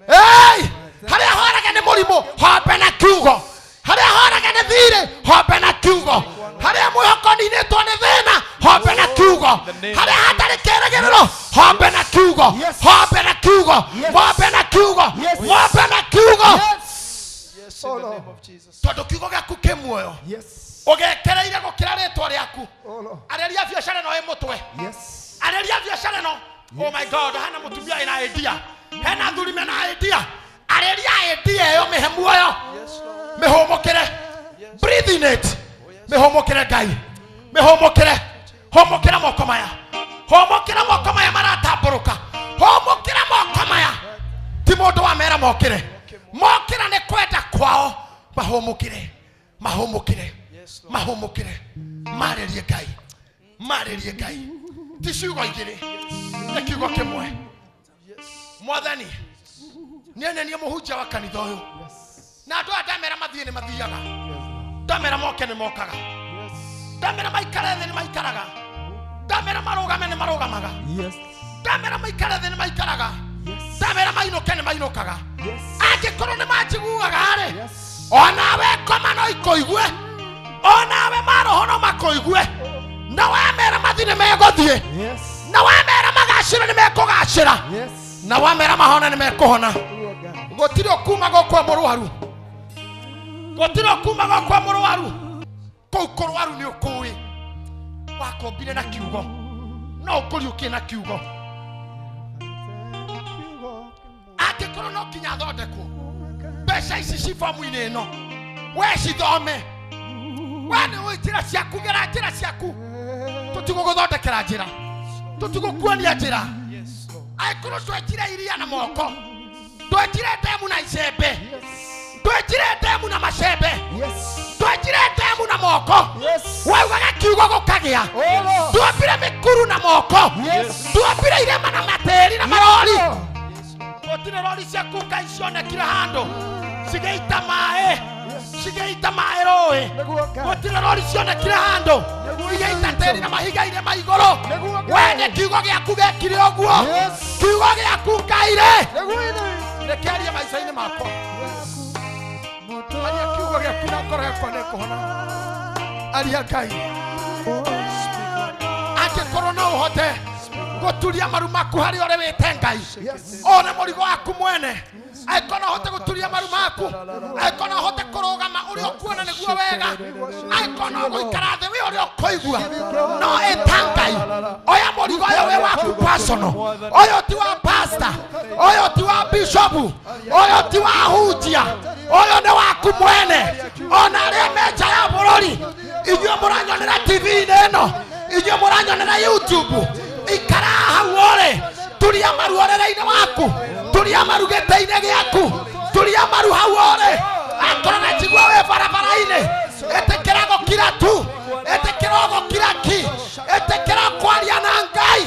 Hey! Harĩa horage nĩ mũrimũ, hombe na kiugo. Harĩa horage nĩ thirĩ, hombe na kiugo. Harĩa mwĩhoko ninĩtwo nĩ thĩna, hombe na kiugo. Harĩa hatarĩ kĩrĩgĩrĩro, hombe na kiugo. Hombe na kiugo. Hombe na kiugo. Hombe na kiugo. Yes, in the name of Jesus. Tondũ kiugo gĩaku kĩ muoyo. Yes. Ũgekereire gũkĩra rĩtwa rĩaku. Oh Lord. Arĩria biacara ĩno ĩ mũtwe. Yes. Arĩria biacara ĩno. Oh my God, hena mũtumia wĩna idea, hena athuri mena idea. Arĩria idea ĩyo, mĩhe muoyo, mĩhũmũkĩre. Breathe in it. Mĩhũmũkĩre Ngai, mĩhũmũkĩre. Hũmũkĩra moko maya, hũmũkĩra moko maya maratambũrũka, hũmũkĩra moko maya. Ti mũndũ wa mera mokĩre, mokĩra nĩ kwenda kwao. Mahũmũkĩre, mahũmũkĩre, mahũmũkĩre. Marĩrie Ngai, marĩrie Ngai. Ti ciugo igĩrĩ, nĩ kiugo kĩmwe. Mwathani, niĩ nĩ niĩ mũhunjia wa kanitha ũyũ, na andũ aya ndamera mathiĩ nĩ mathiaga, ndamera moke nĩ mokaga, ndamera maikare thĩ nĩ maikaraga, ndamera marũgame nĩ marũgamaga, Yes. ndamera maikare thĩ nĩ maikaraga, ndamera mainũke nĩ mainũkaga. Angĩkorwo nĩ manjiguaga rĩ, onawe ngoma no ikũigue, onawe maroho no makũigue, na wamera mathiĩ nĩ megũthiĩ, Yes. na wamera magacĩra nĩ mekũgacĩra, Yes. na wamera mahona nĩ mekũhona. Oh God. Gũtirĩ ũkuma gũkwa mũrwaru, gũtirĩ ũkuma gũkwa mũrwaru. Kũu kũrwaru nĩ ũkũĩ wakombire na kiugo, no ũkũriũkie na kiugo. Angĩkorwo no nginya athondekwo, mbeca ici ci bomu-inĩ ĩno, we cithome. We nĩ ũĩ njĩra ciaku, gera njĩra ciaku. Tũtigũgũthondekera njĩra, tũtigũkuonia njĩra. Angĩkorwo twenjire iria na moko, twenjire ndemu na icembe, twenjire ndemu na macembe, Yes. twenjire ndemu na moko, Yes. waugaga kiugo gũkagĩa. Oh Lord. Twombire mĩkuru na moko, Yes. twombire irĩma na matĩri na marori. Gũtirĩ rori ciaku Ngai cionekire handũ cigĩita maĩ, cigĩita maĩ rũĩ. Gũtirĩ rori cionekire handũ igĩita tĩri na mahiga irĩma igũrũ. We nĩ kiugo gĩaku gĩekire ũguo. Kiugo gĩaku Ngai rĩ nĩkĩarie maica-inĩ makwa. Aria kiugo gĩaku na ngoro yakwa nĩĩkũhona. Aria Ngai. Angĩkorwo no ũhote gũturia maru maku harĩa ũrĩ wĩte Ngai, one mũrigo waku mwene. Angĩkorwo no ũhote gũturia maru maku, angĩkorwo no ũhote kũrũgama ũrĩa ũkuona nĩguo wega, angĩkorwo no gũikara thĩ wĩ ũrĩa ũkũigua, no ĩta Ngai. Oya mũrigo ũyũ wĩ waku personal. Ũyũ ti wa pastor, ũyũ ti wa bishop, ũyũ ti wa hunjia, ũyũ nĩ waku mwene. Ona arĩa me nja ya bũrũri, inyuĩ mũranyonera TV-inĩ ĩno, inyuĩ mũranyonera YouTube, ikara hau ũrĩ, turia maru ũrĩrĩ-inĩ waku, turia maru gĩtĩ-inĩ gĩaku, turia maru hau ũrĩ. Akorwo na njigua wĩ barabara-inĩ, ĩtĩkĩra gũkira tu, ĩtĩkĩra gũkira ki, ĩtĩkĩra kwaria na Ngai.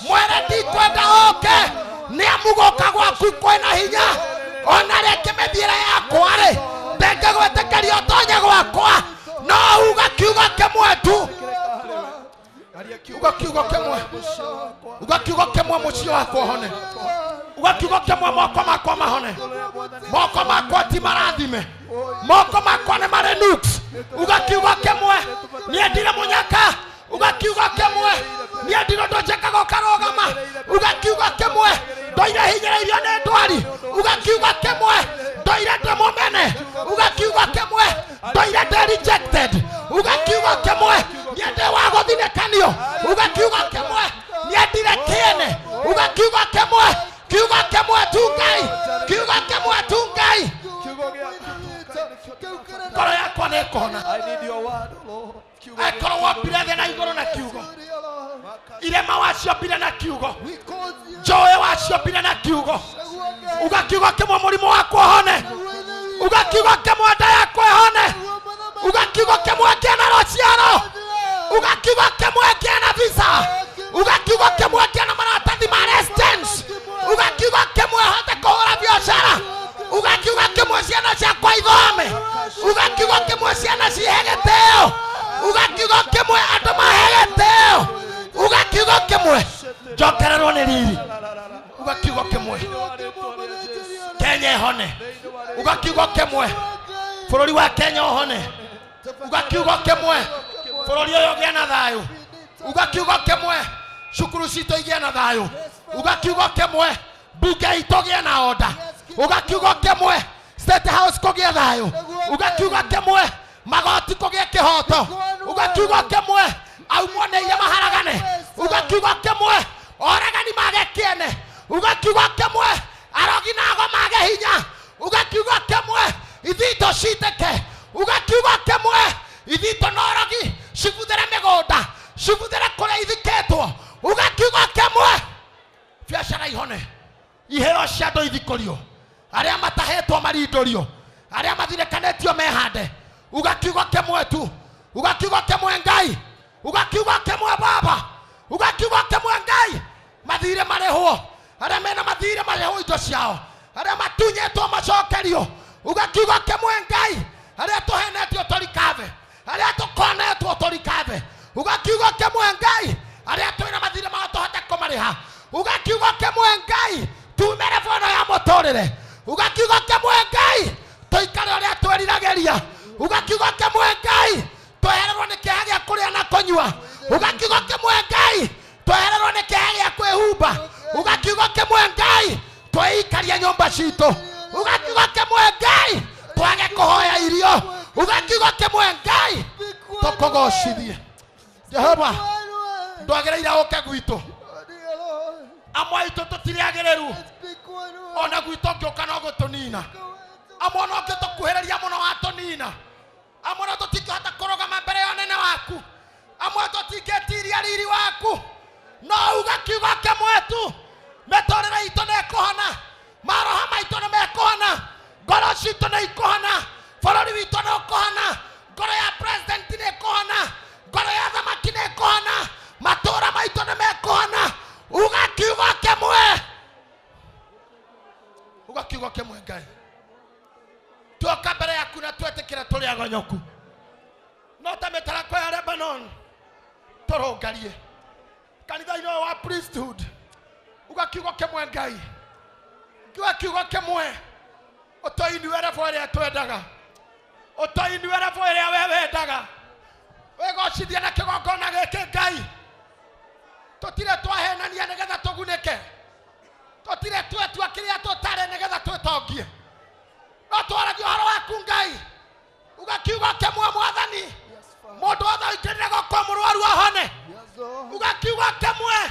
Mwĩre ndikwenda ũke, nĩ amu gũka gwaku kwĩna hinya. Ona rĩngĩ mĩthiĩre yakwa rĩ, ndĩngĩgwĩtĩkĩria ũtonye gwakwa, no uga kiugo kĩmwe tu. Uga kiugo kĩmwe, uga kiugo kĩmwe mũciĩ wakwa ũhone. Uga kiugo kĩmwe moko makwa mahone. Moko makwa ti marathime, moko makwa nĩ marĩ nuks. Uga kiugo kĩmwe niĩ ndirĩ mũnyaka. Uga kiugo kĩmwe niĩ ndirĩ ũndũ njĩkaga ũkarũgama. Uga kiugo kĩmwe ndoire hinyĩrĩirio nĩ ndwari. Uga kiugo kĩmwe ndoire ndĩ mũmene. Uga kiugo kĩmwe ndoire ndĩ rejected. Uga kiugo kĩmwe niĩ ndĩ wa gũthinĩkanio. Uga kiugo kĩmwe niĩ ndirĩ kĩene. Uga kiugo kĩmwe, kiugo kĩmwe tu Ngai, kiugo kĩmwe tu Ngai. Ngoro yakwa nĩ ĩkũhona. Angĩkorwo wombire thĩ na igũrũ na kiugo, irĩma waciombire na kiugo, njũĩ waciombire na kiugo, uga kiugo kĩmwe mũrimũ wakwa ũhone. Uga kiugo kĩmwe nda yakwa ĩhone. Uga kiugo kĩmwe ngĩe na rũciaro. Uga kiugo kĩmwe ngĩe na visa. Uga kiugo kĩmwe ngĩe na maratathi ma residence. Uga kiugo kĩmwe hote kũhũra biacara. Uga kiugo kĩmwe ciana ciakwa ithome. Uga kiugo kĩmwe ciana cihe gĩtĩo. Uga kiugo kĩmwe andũ mahe gĩtĩo. Uga kiugo kĩmwe njokererwo nĩ riri. Uga kiugo kĩmwe Kenya ĩhone. Uga kiugo kĩmwe bũrũri wa Kenya ũhone. Uga kiugo kĩmwe bũrũri ũyũ ũgĩe na thayũ. Uga kiugo kĩmwe cukuru citũ igĩe na thayũ. Uga kiugo kĩmwe mbunge itũ gĩe na order. Uga kiugo kĩmwe State House kũgĩe thayũ. Uga kiugo kĩmwe magoti kũgĩe kĩhoto. Uga kiugo kĩmwe aumwo nĩ iria maharagane. Uga kiugo kĩmwe oragani mage kĩene. Uga kiugo kĩmwe arogi na ago mage hinya. Uga kiugo kĩmwe ithito citĩke. Uga kiugo kĩmwe ithito na orogi cibuthĩre mĩgũnda, cibuthĩre kũrĩa ithikĩtwo. Uga kiugo kĩmwe biacara ihone, iheo cia andũ ithikũrio, arĩa matahĩtwo marindũrio, arĩa mathirĩkanĩtio mehande. Uga kiugo kĩmwe tu. Uga kiugo kĩmwe Ngai. Uga kiugo kĩmwe Baba. Uga kiugo kĩmwe Ngai. Mathirĩ marĩhwo, arĩa mena mathirĩ marĩhwo indo ciao, arĩa matunyĩtwo macokerio. Uga kiugo kĩmwe Ngai. Arĩa tũhenetio tũrikave, arĩa tũkonetwo tũrikave. Uga kiugo kĩmwe Ngai. Arĩa twĩna mathirĩ mao tũhote kũmarĩha. Uga kiugo kĩmwe Ngai tumere bono ya mũtũrĩre. Uga kiugo kĩmwe Ngai tũikare ũrĩa twĩriragĩria. Uga kiugo kĩmwe Ngai twehererwo nĩ kĩeha gĩa kũrĩa na kũnyua. Uga kiugo kĩmwe Ngai twehererwo nĩ kĩeha gĩa kwĩhumba. Uga kiugo kĩmwe Ngai twĩikarie nyũmba citũ. Uga kiugo kĩmwe Ngai twage kũhoya irio. Uga kiugo kĩmwe Ngai tũkũgocithie. Jehova, ndwagĩrĩire ũke gwitũ. Amwe aitũ tũtirĩ agĩrĩru, ona gwitũ ũngĩũka no gũtũnina. Amwe ona ũngĩtũkuhĩrĩria mũno watũnina. Amwe ona tũtingĩhota kũrũgama mbere ya ũnene waku. Amwe tũtingĩtiria riri waku. No uga kiugo kĩmwe tu, mĩtũrĩre itũ nĩ ĩkũhona, maroho maitũ nĩ mekũhona, ngoro citũ nĩ ikũhona, bũrũri witũ nĩ ũkũhona, ngoro ya president nĩ ĩkũhona, ngoro ya thamaki nĩ ĩkũhona, matũũra maitũ nĩ mekũhona. Uga kiugo kĩmwe. Uga kiugo kĩmwe Ngai. Tuoka mbere yaku na twetĩkĩra tũrĩ agonyoku. No ta mĩtarakwa ya Lebanon tũrũngarie. Kanitha-inĩ ũyũ wa priesthood uga kiugo kĩmwe Ngai. Uga kiugo kĩmwe ũtũinue level ĩrĩa twendaga. Ũtũinue level ĩrĩa we wendaga. Wĩgocithie na kĩgongona gĩkĩ Ngai. Tũtirĩ twahenania nĩgetha tũgunĩke. Tũtirĩ twetua kĩrĩa tũtarĩ nĩgetha twĩtongie. No twaragia ũhoro waku Ngai. Uga kiugo kĩmwe Mwathani. Mũndũ wothe ũingĩrire gwakwa mũrwaru ahone. Uga kiugo kĩmwe.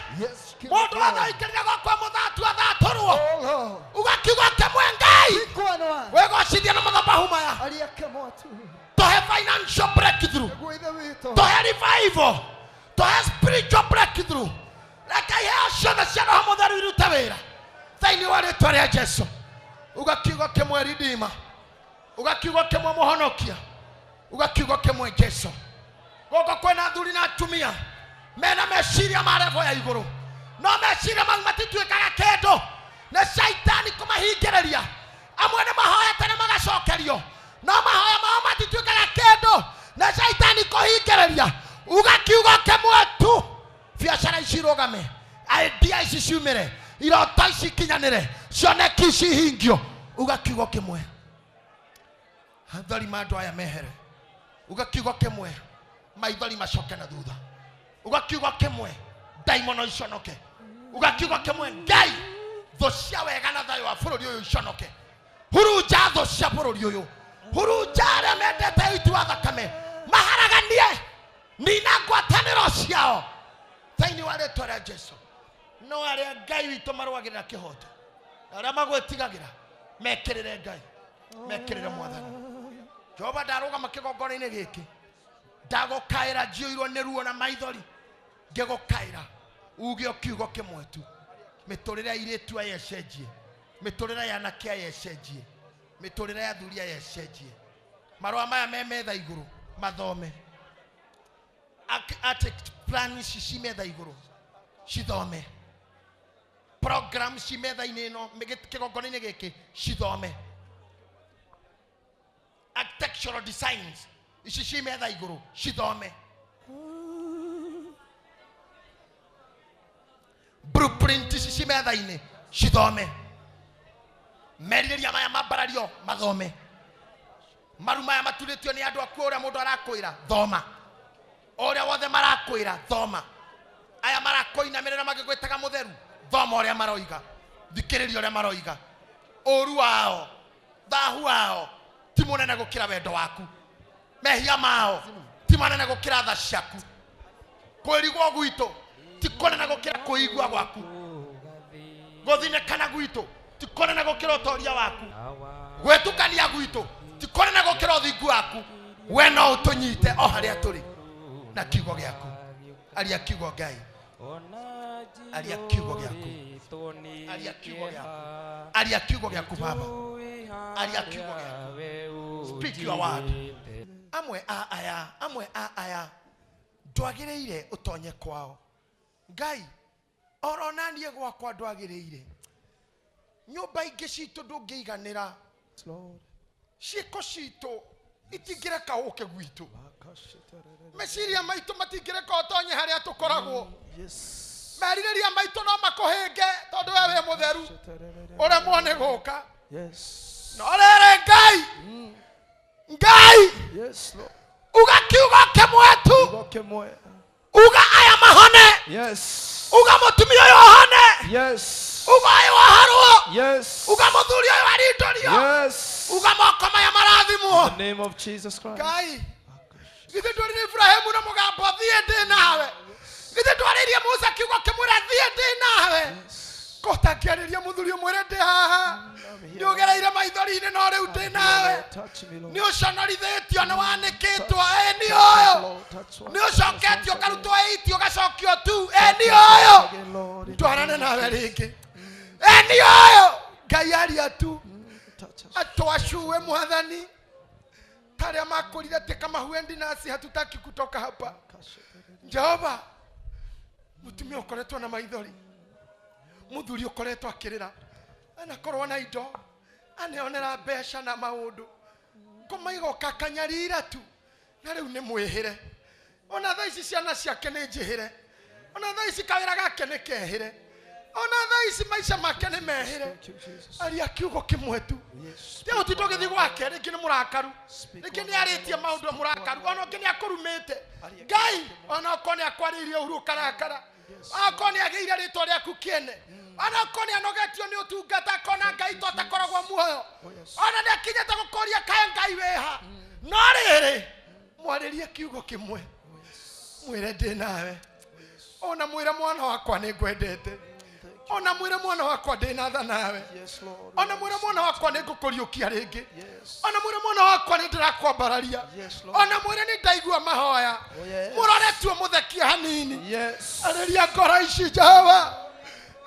Mũndũ wothe ũingĩrire gwakwa mũthatu athatũrwo. Uga kiugo kĩmwe Ngai. Wĩgocithie na mathabahu maya. Tũhe financial breakthrough. Tũhe revival. Tũhe spiritual breakthrough. Reke iheo ciothe cia Roho Mũtheru irute wĩra thĩinĩ wa rĩtwa rĩa Jesu. Uga kiugo kĩmwe Redeemer. Uga kiugo kĩmwe Mũhonokia. Uga kiugo kĩmwe Jesu. Gũkũ kwĩna athuri na atumia mena meciria ma level ya igũrũ, no meciria mau matituĩkaga kĩndũ nĩ caitani kũmahingĩrĩria. Amwe nĩ mahoete na magacokerio, no mahoya mao matituĩkaga kĩndũ nĩ caitani kũhingĩrĩria. Uga kiugo kĩmwe tu, biacara ici irũgame, idea ici ciumĩre, iroto ici ikinyanĩre, cioneki ici ihingio. Uga kiugo kĩmwe, maithori ma andũ aya mehere. Uga kiugo kĩmwe, maithori macoke na thutha. Uga kiugo kĩmwe, ndaimono iconoke. Uga kiugo kĩmwe, Ngai, thũ cia wega na thayũ wa bũrũri ũyũ iconoke. Hurunja thũ cia bũrũri ũyũ, hurunja arĩa mendete ũiti wa thakame, maharaganie nina ngwatanĩro ciao thĩinĩ wa rĩtwa rĩa Jesu. No arĩa Ngai witũ marũagĩrĩra kĩhoto, arĩa magwĩtigagĩra mekĩrĩre Ngai, mekĩrĩre Mwathani. Jehova, ndarũgama kĩgongona-inĩ gĩkĩ, ndagũkaĩra njiyũirwo nĩ ruo na maithori, ngĩgũkaĩra uge o kiugo kĩmwe tu, mĩtũrĩre ya airĩtu aya ĩcenjie, mĩtũrĩre ya anake aya ĩcenjie, mĩtũrĩre ya athuri aya ĩcenjie. Marũa maya me metha igũrũ mathome. Architect plan ici ci metha igũrũ cithome. Program ci metha-inĩ ĩno kĩgongona-inĩ gĩkĩ cithome. Architectural designs ici ci metha igũrũ cithome. Blueprint ici ci metha-inĩ cithome. Merirĩria maya mambarario mathome. Maru maya maturĩtio nĩ andũ akuo ũrĩa mũndũ arakwĩra thoma. Ũrĩa wothe marakwĩra thoma. Aya marakũinamĩrĩra magĩgwĩtaga mũtheru, thoma ũrĩa maroiga, thikĩrĩria ũrĩa maroiga. Ũru wao, thahu wao ti mũnene gũkĩra wendo waku. Mehia mao ti manene gũkĩra tha ciaku. Kwĩrigwo gwitũ ti kũnene gũkĩra kũigua gwaku. Gũthinĩkana gwitũ ti kũnene gũkĩra ũtoria waku. Gwĩtukania gwitũ ti kũnene gũkĩra ũthingu waku. We no ũtũnyite o harĩa tũrĩ na kiugo gĩaku. Aria kiugo Ngai. Aria kiugo gĩaku. Aria kiugo gĩaku. Aria kiugo gĩaku Baba. Aria kiugo gĩaku. Speak your word. Amwe a aya, amwe a aya ndwagĩrĩire ũtonye kwao. Ngai, oro naniĩ gwakwa ndwagĩrĩire. Nyũmba ingĩ citũ ndũngĩiganĩra. Ciĩko citũ itingĩreka ũke gwitũ. Meciria maitũ matingĩreka ũtonye harĩa tũkoragwo. Merirĩria maitũ no makũhĩnge tondũ we wĩ mũtheru, ũremwo nĩ gũka. No rĩrĩ Ngai, Ngai, uga kiugo kĩmwe tu, uga aya mahone, uga mũtumia ũyũ ahone, uga ũyũ aharwo, uga mũthuri ũyũ arindũrio, uga moko maya marathimwo. Ngai, githĩ ndwarĩrie Ibrahimu na mũgambo thiĩ ndĩ nawe? Githĩ ndwarĩrie Musa kiugo kĩmwĩra thiĩ ndĩ nawe? Ko ũtangĩarĩria mũthuri ũmwĩre ndĩ haha? Nĩ ũgereire maithori-inĩ no rĩu ndĩ nawe. Nĩ ũconorithĩtio, nĩ wanĩkĩtwo, ĩ nĩ ũyũ. Nĩ ũcoketio ũkarutwo ĩiti ũgacokio tu, ĩ nĩ ũyũ. Twarane nawe rĩngĩ, ĩ nĩ ũyũ. Ngai aria tu, atwacue Mwathani. Tarĩa makũrire atĩ kama huendi nasi hatutaki kutoka hapa. Jehova, mũtumia ũkoretwo na maithori, mũthuri ũkoretwo akĩrĩra, anakorwo na indo, Aneonera mbeca na maũndũ. Ngoma igoka kanyarira tu. Na rĩu nĩ mwĩhĩre. Ona thaa ici ciana ciake nĩ njĩhĩre. Ona thaa ici kawĩra gake nĩ kehĩre. Ona thaa ici maica make nĩ mehĩre. Aria kiugo kĩmwe tu. Yes. Te ũtinde ũgĩthiĩ gwake rĩngĩ nĩ mũrakaru. Speak Rĩngĩ one nĩ arĩtie maũndũ mũrakaru. Ona ũngĩ nĩ akũrumĩte. Ngai ona okorwo nĩ akwarĩirie ũru ũkarakara. Okorwo nĩ agĩire rĩtwa rĩaku kĩene. Ona okorwo nĩ anogetio nĩ ũtungata akona Ngai to atakoragwo muoyo. Ona nĩ akinyĩte gũkũria kaĩ Ngai wĩha. No rĩrĩ mwarĩrie kiugo kĩmwe. Mwĩre ndĩ nawe. Ona mwĩre mwana wakwa nĩ ngwendete. Ona mwĩre mwana wakwa ndĩ na tha nawe. Yes, Lord. Ona mwĩre mwana wakwa nĩ ngũkũriũkia rĩngĩ. Yes. Ona mwĩre mwana wakwa nĩ ndĩrakwambararia. Yes, Lord. Ona mwĩre nĩ ndaigua mahoya. Oh, yes. Mũrore tu mũthekie hanini. Yes. Arĩria ngoro ici Jehova.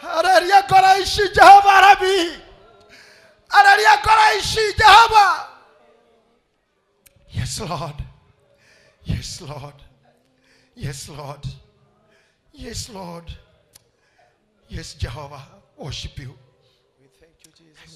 Arĩria ngoro ici Jehova Rabi. Arĩria ngoro ici Jehova. Yes, Lord. Yes, Lord. Yes, Lord. Yes, Lord. Yes, Jehovah. Worship you.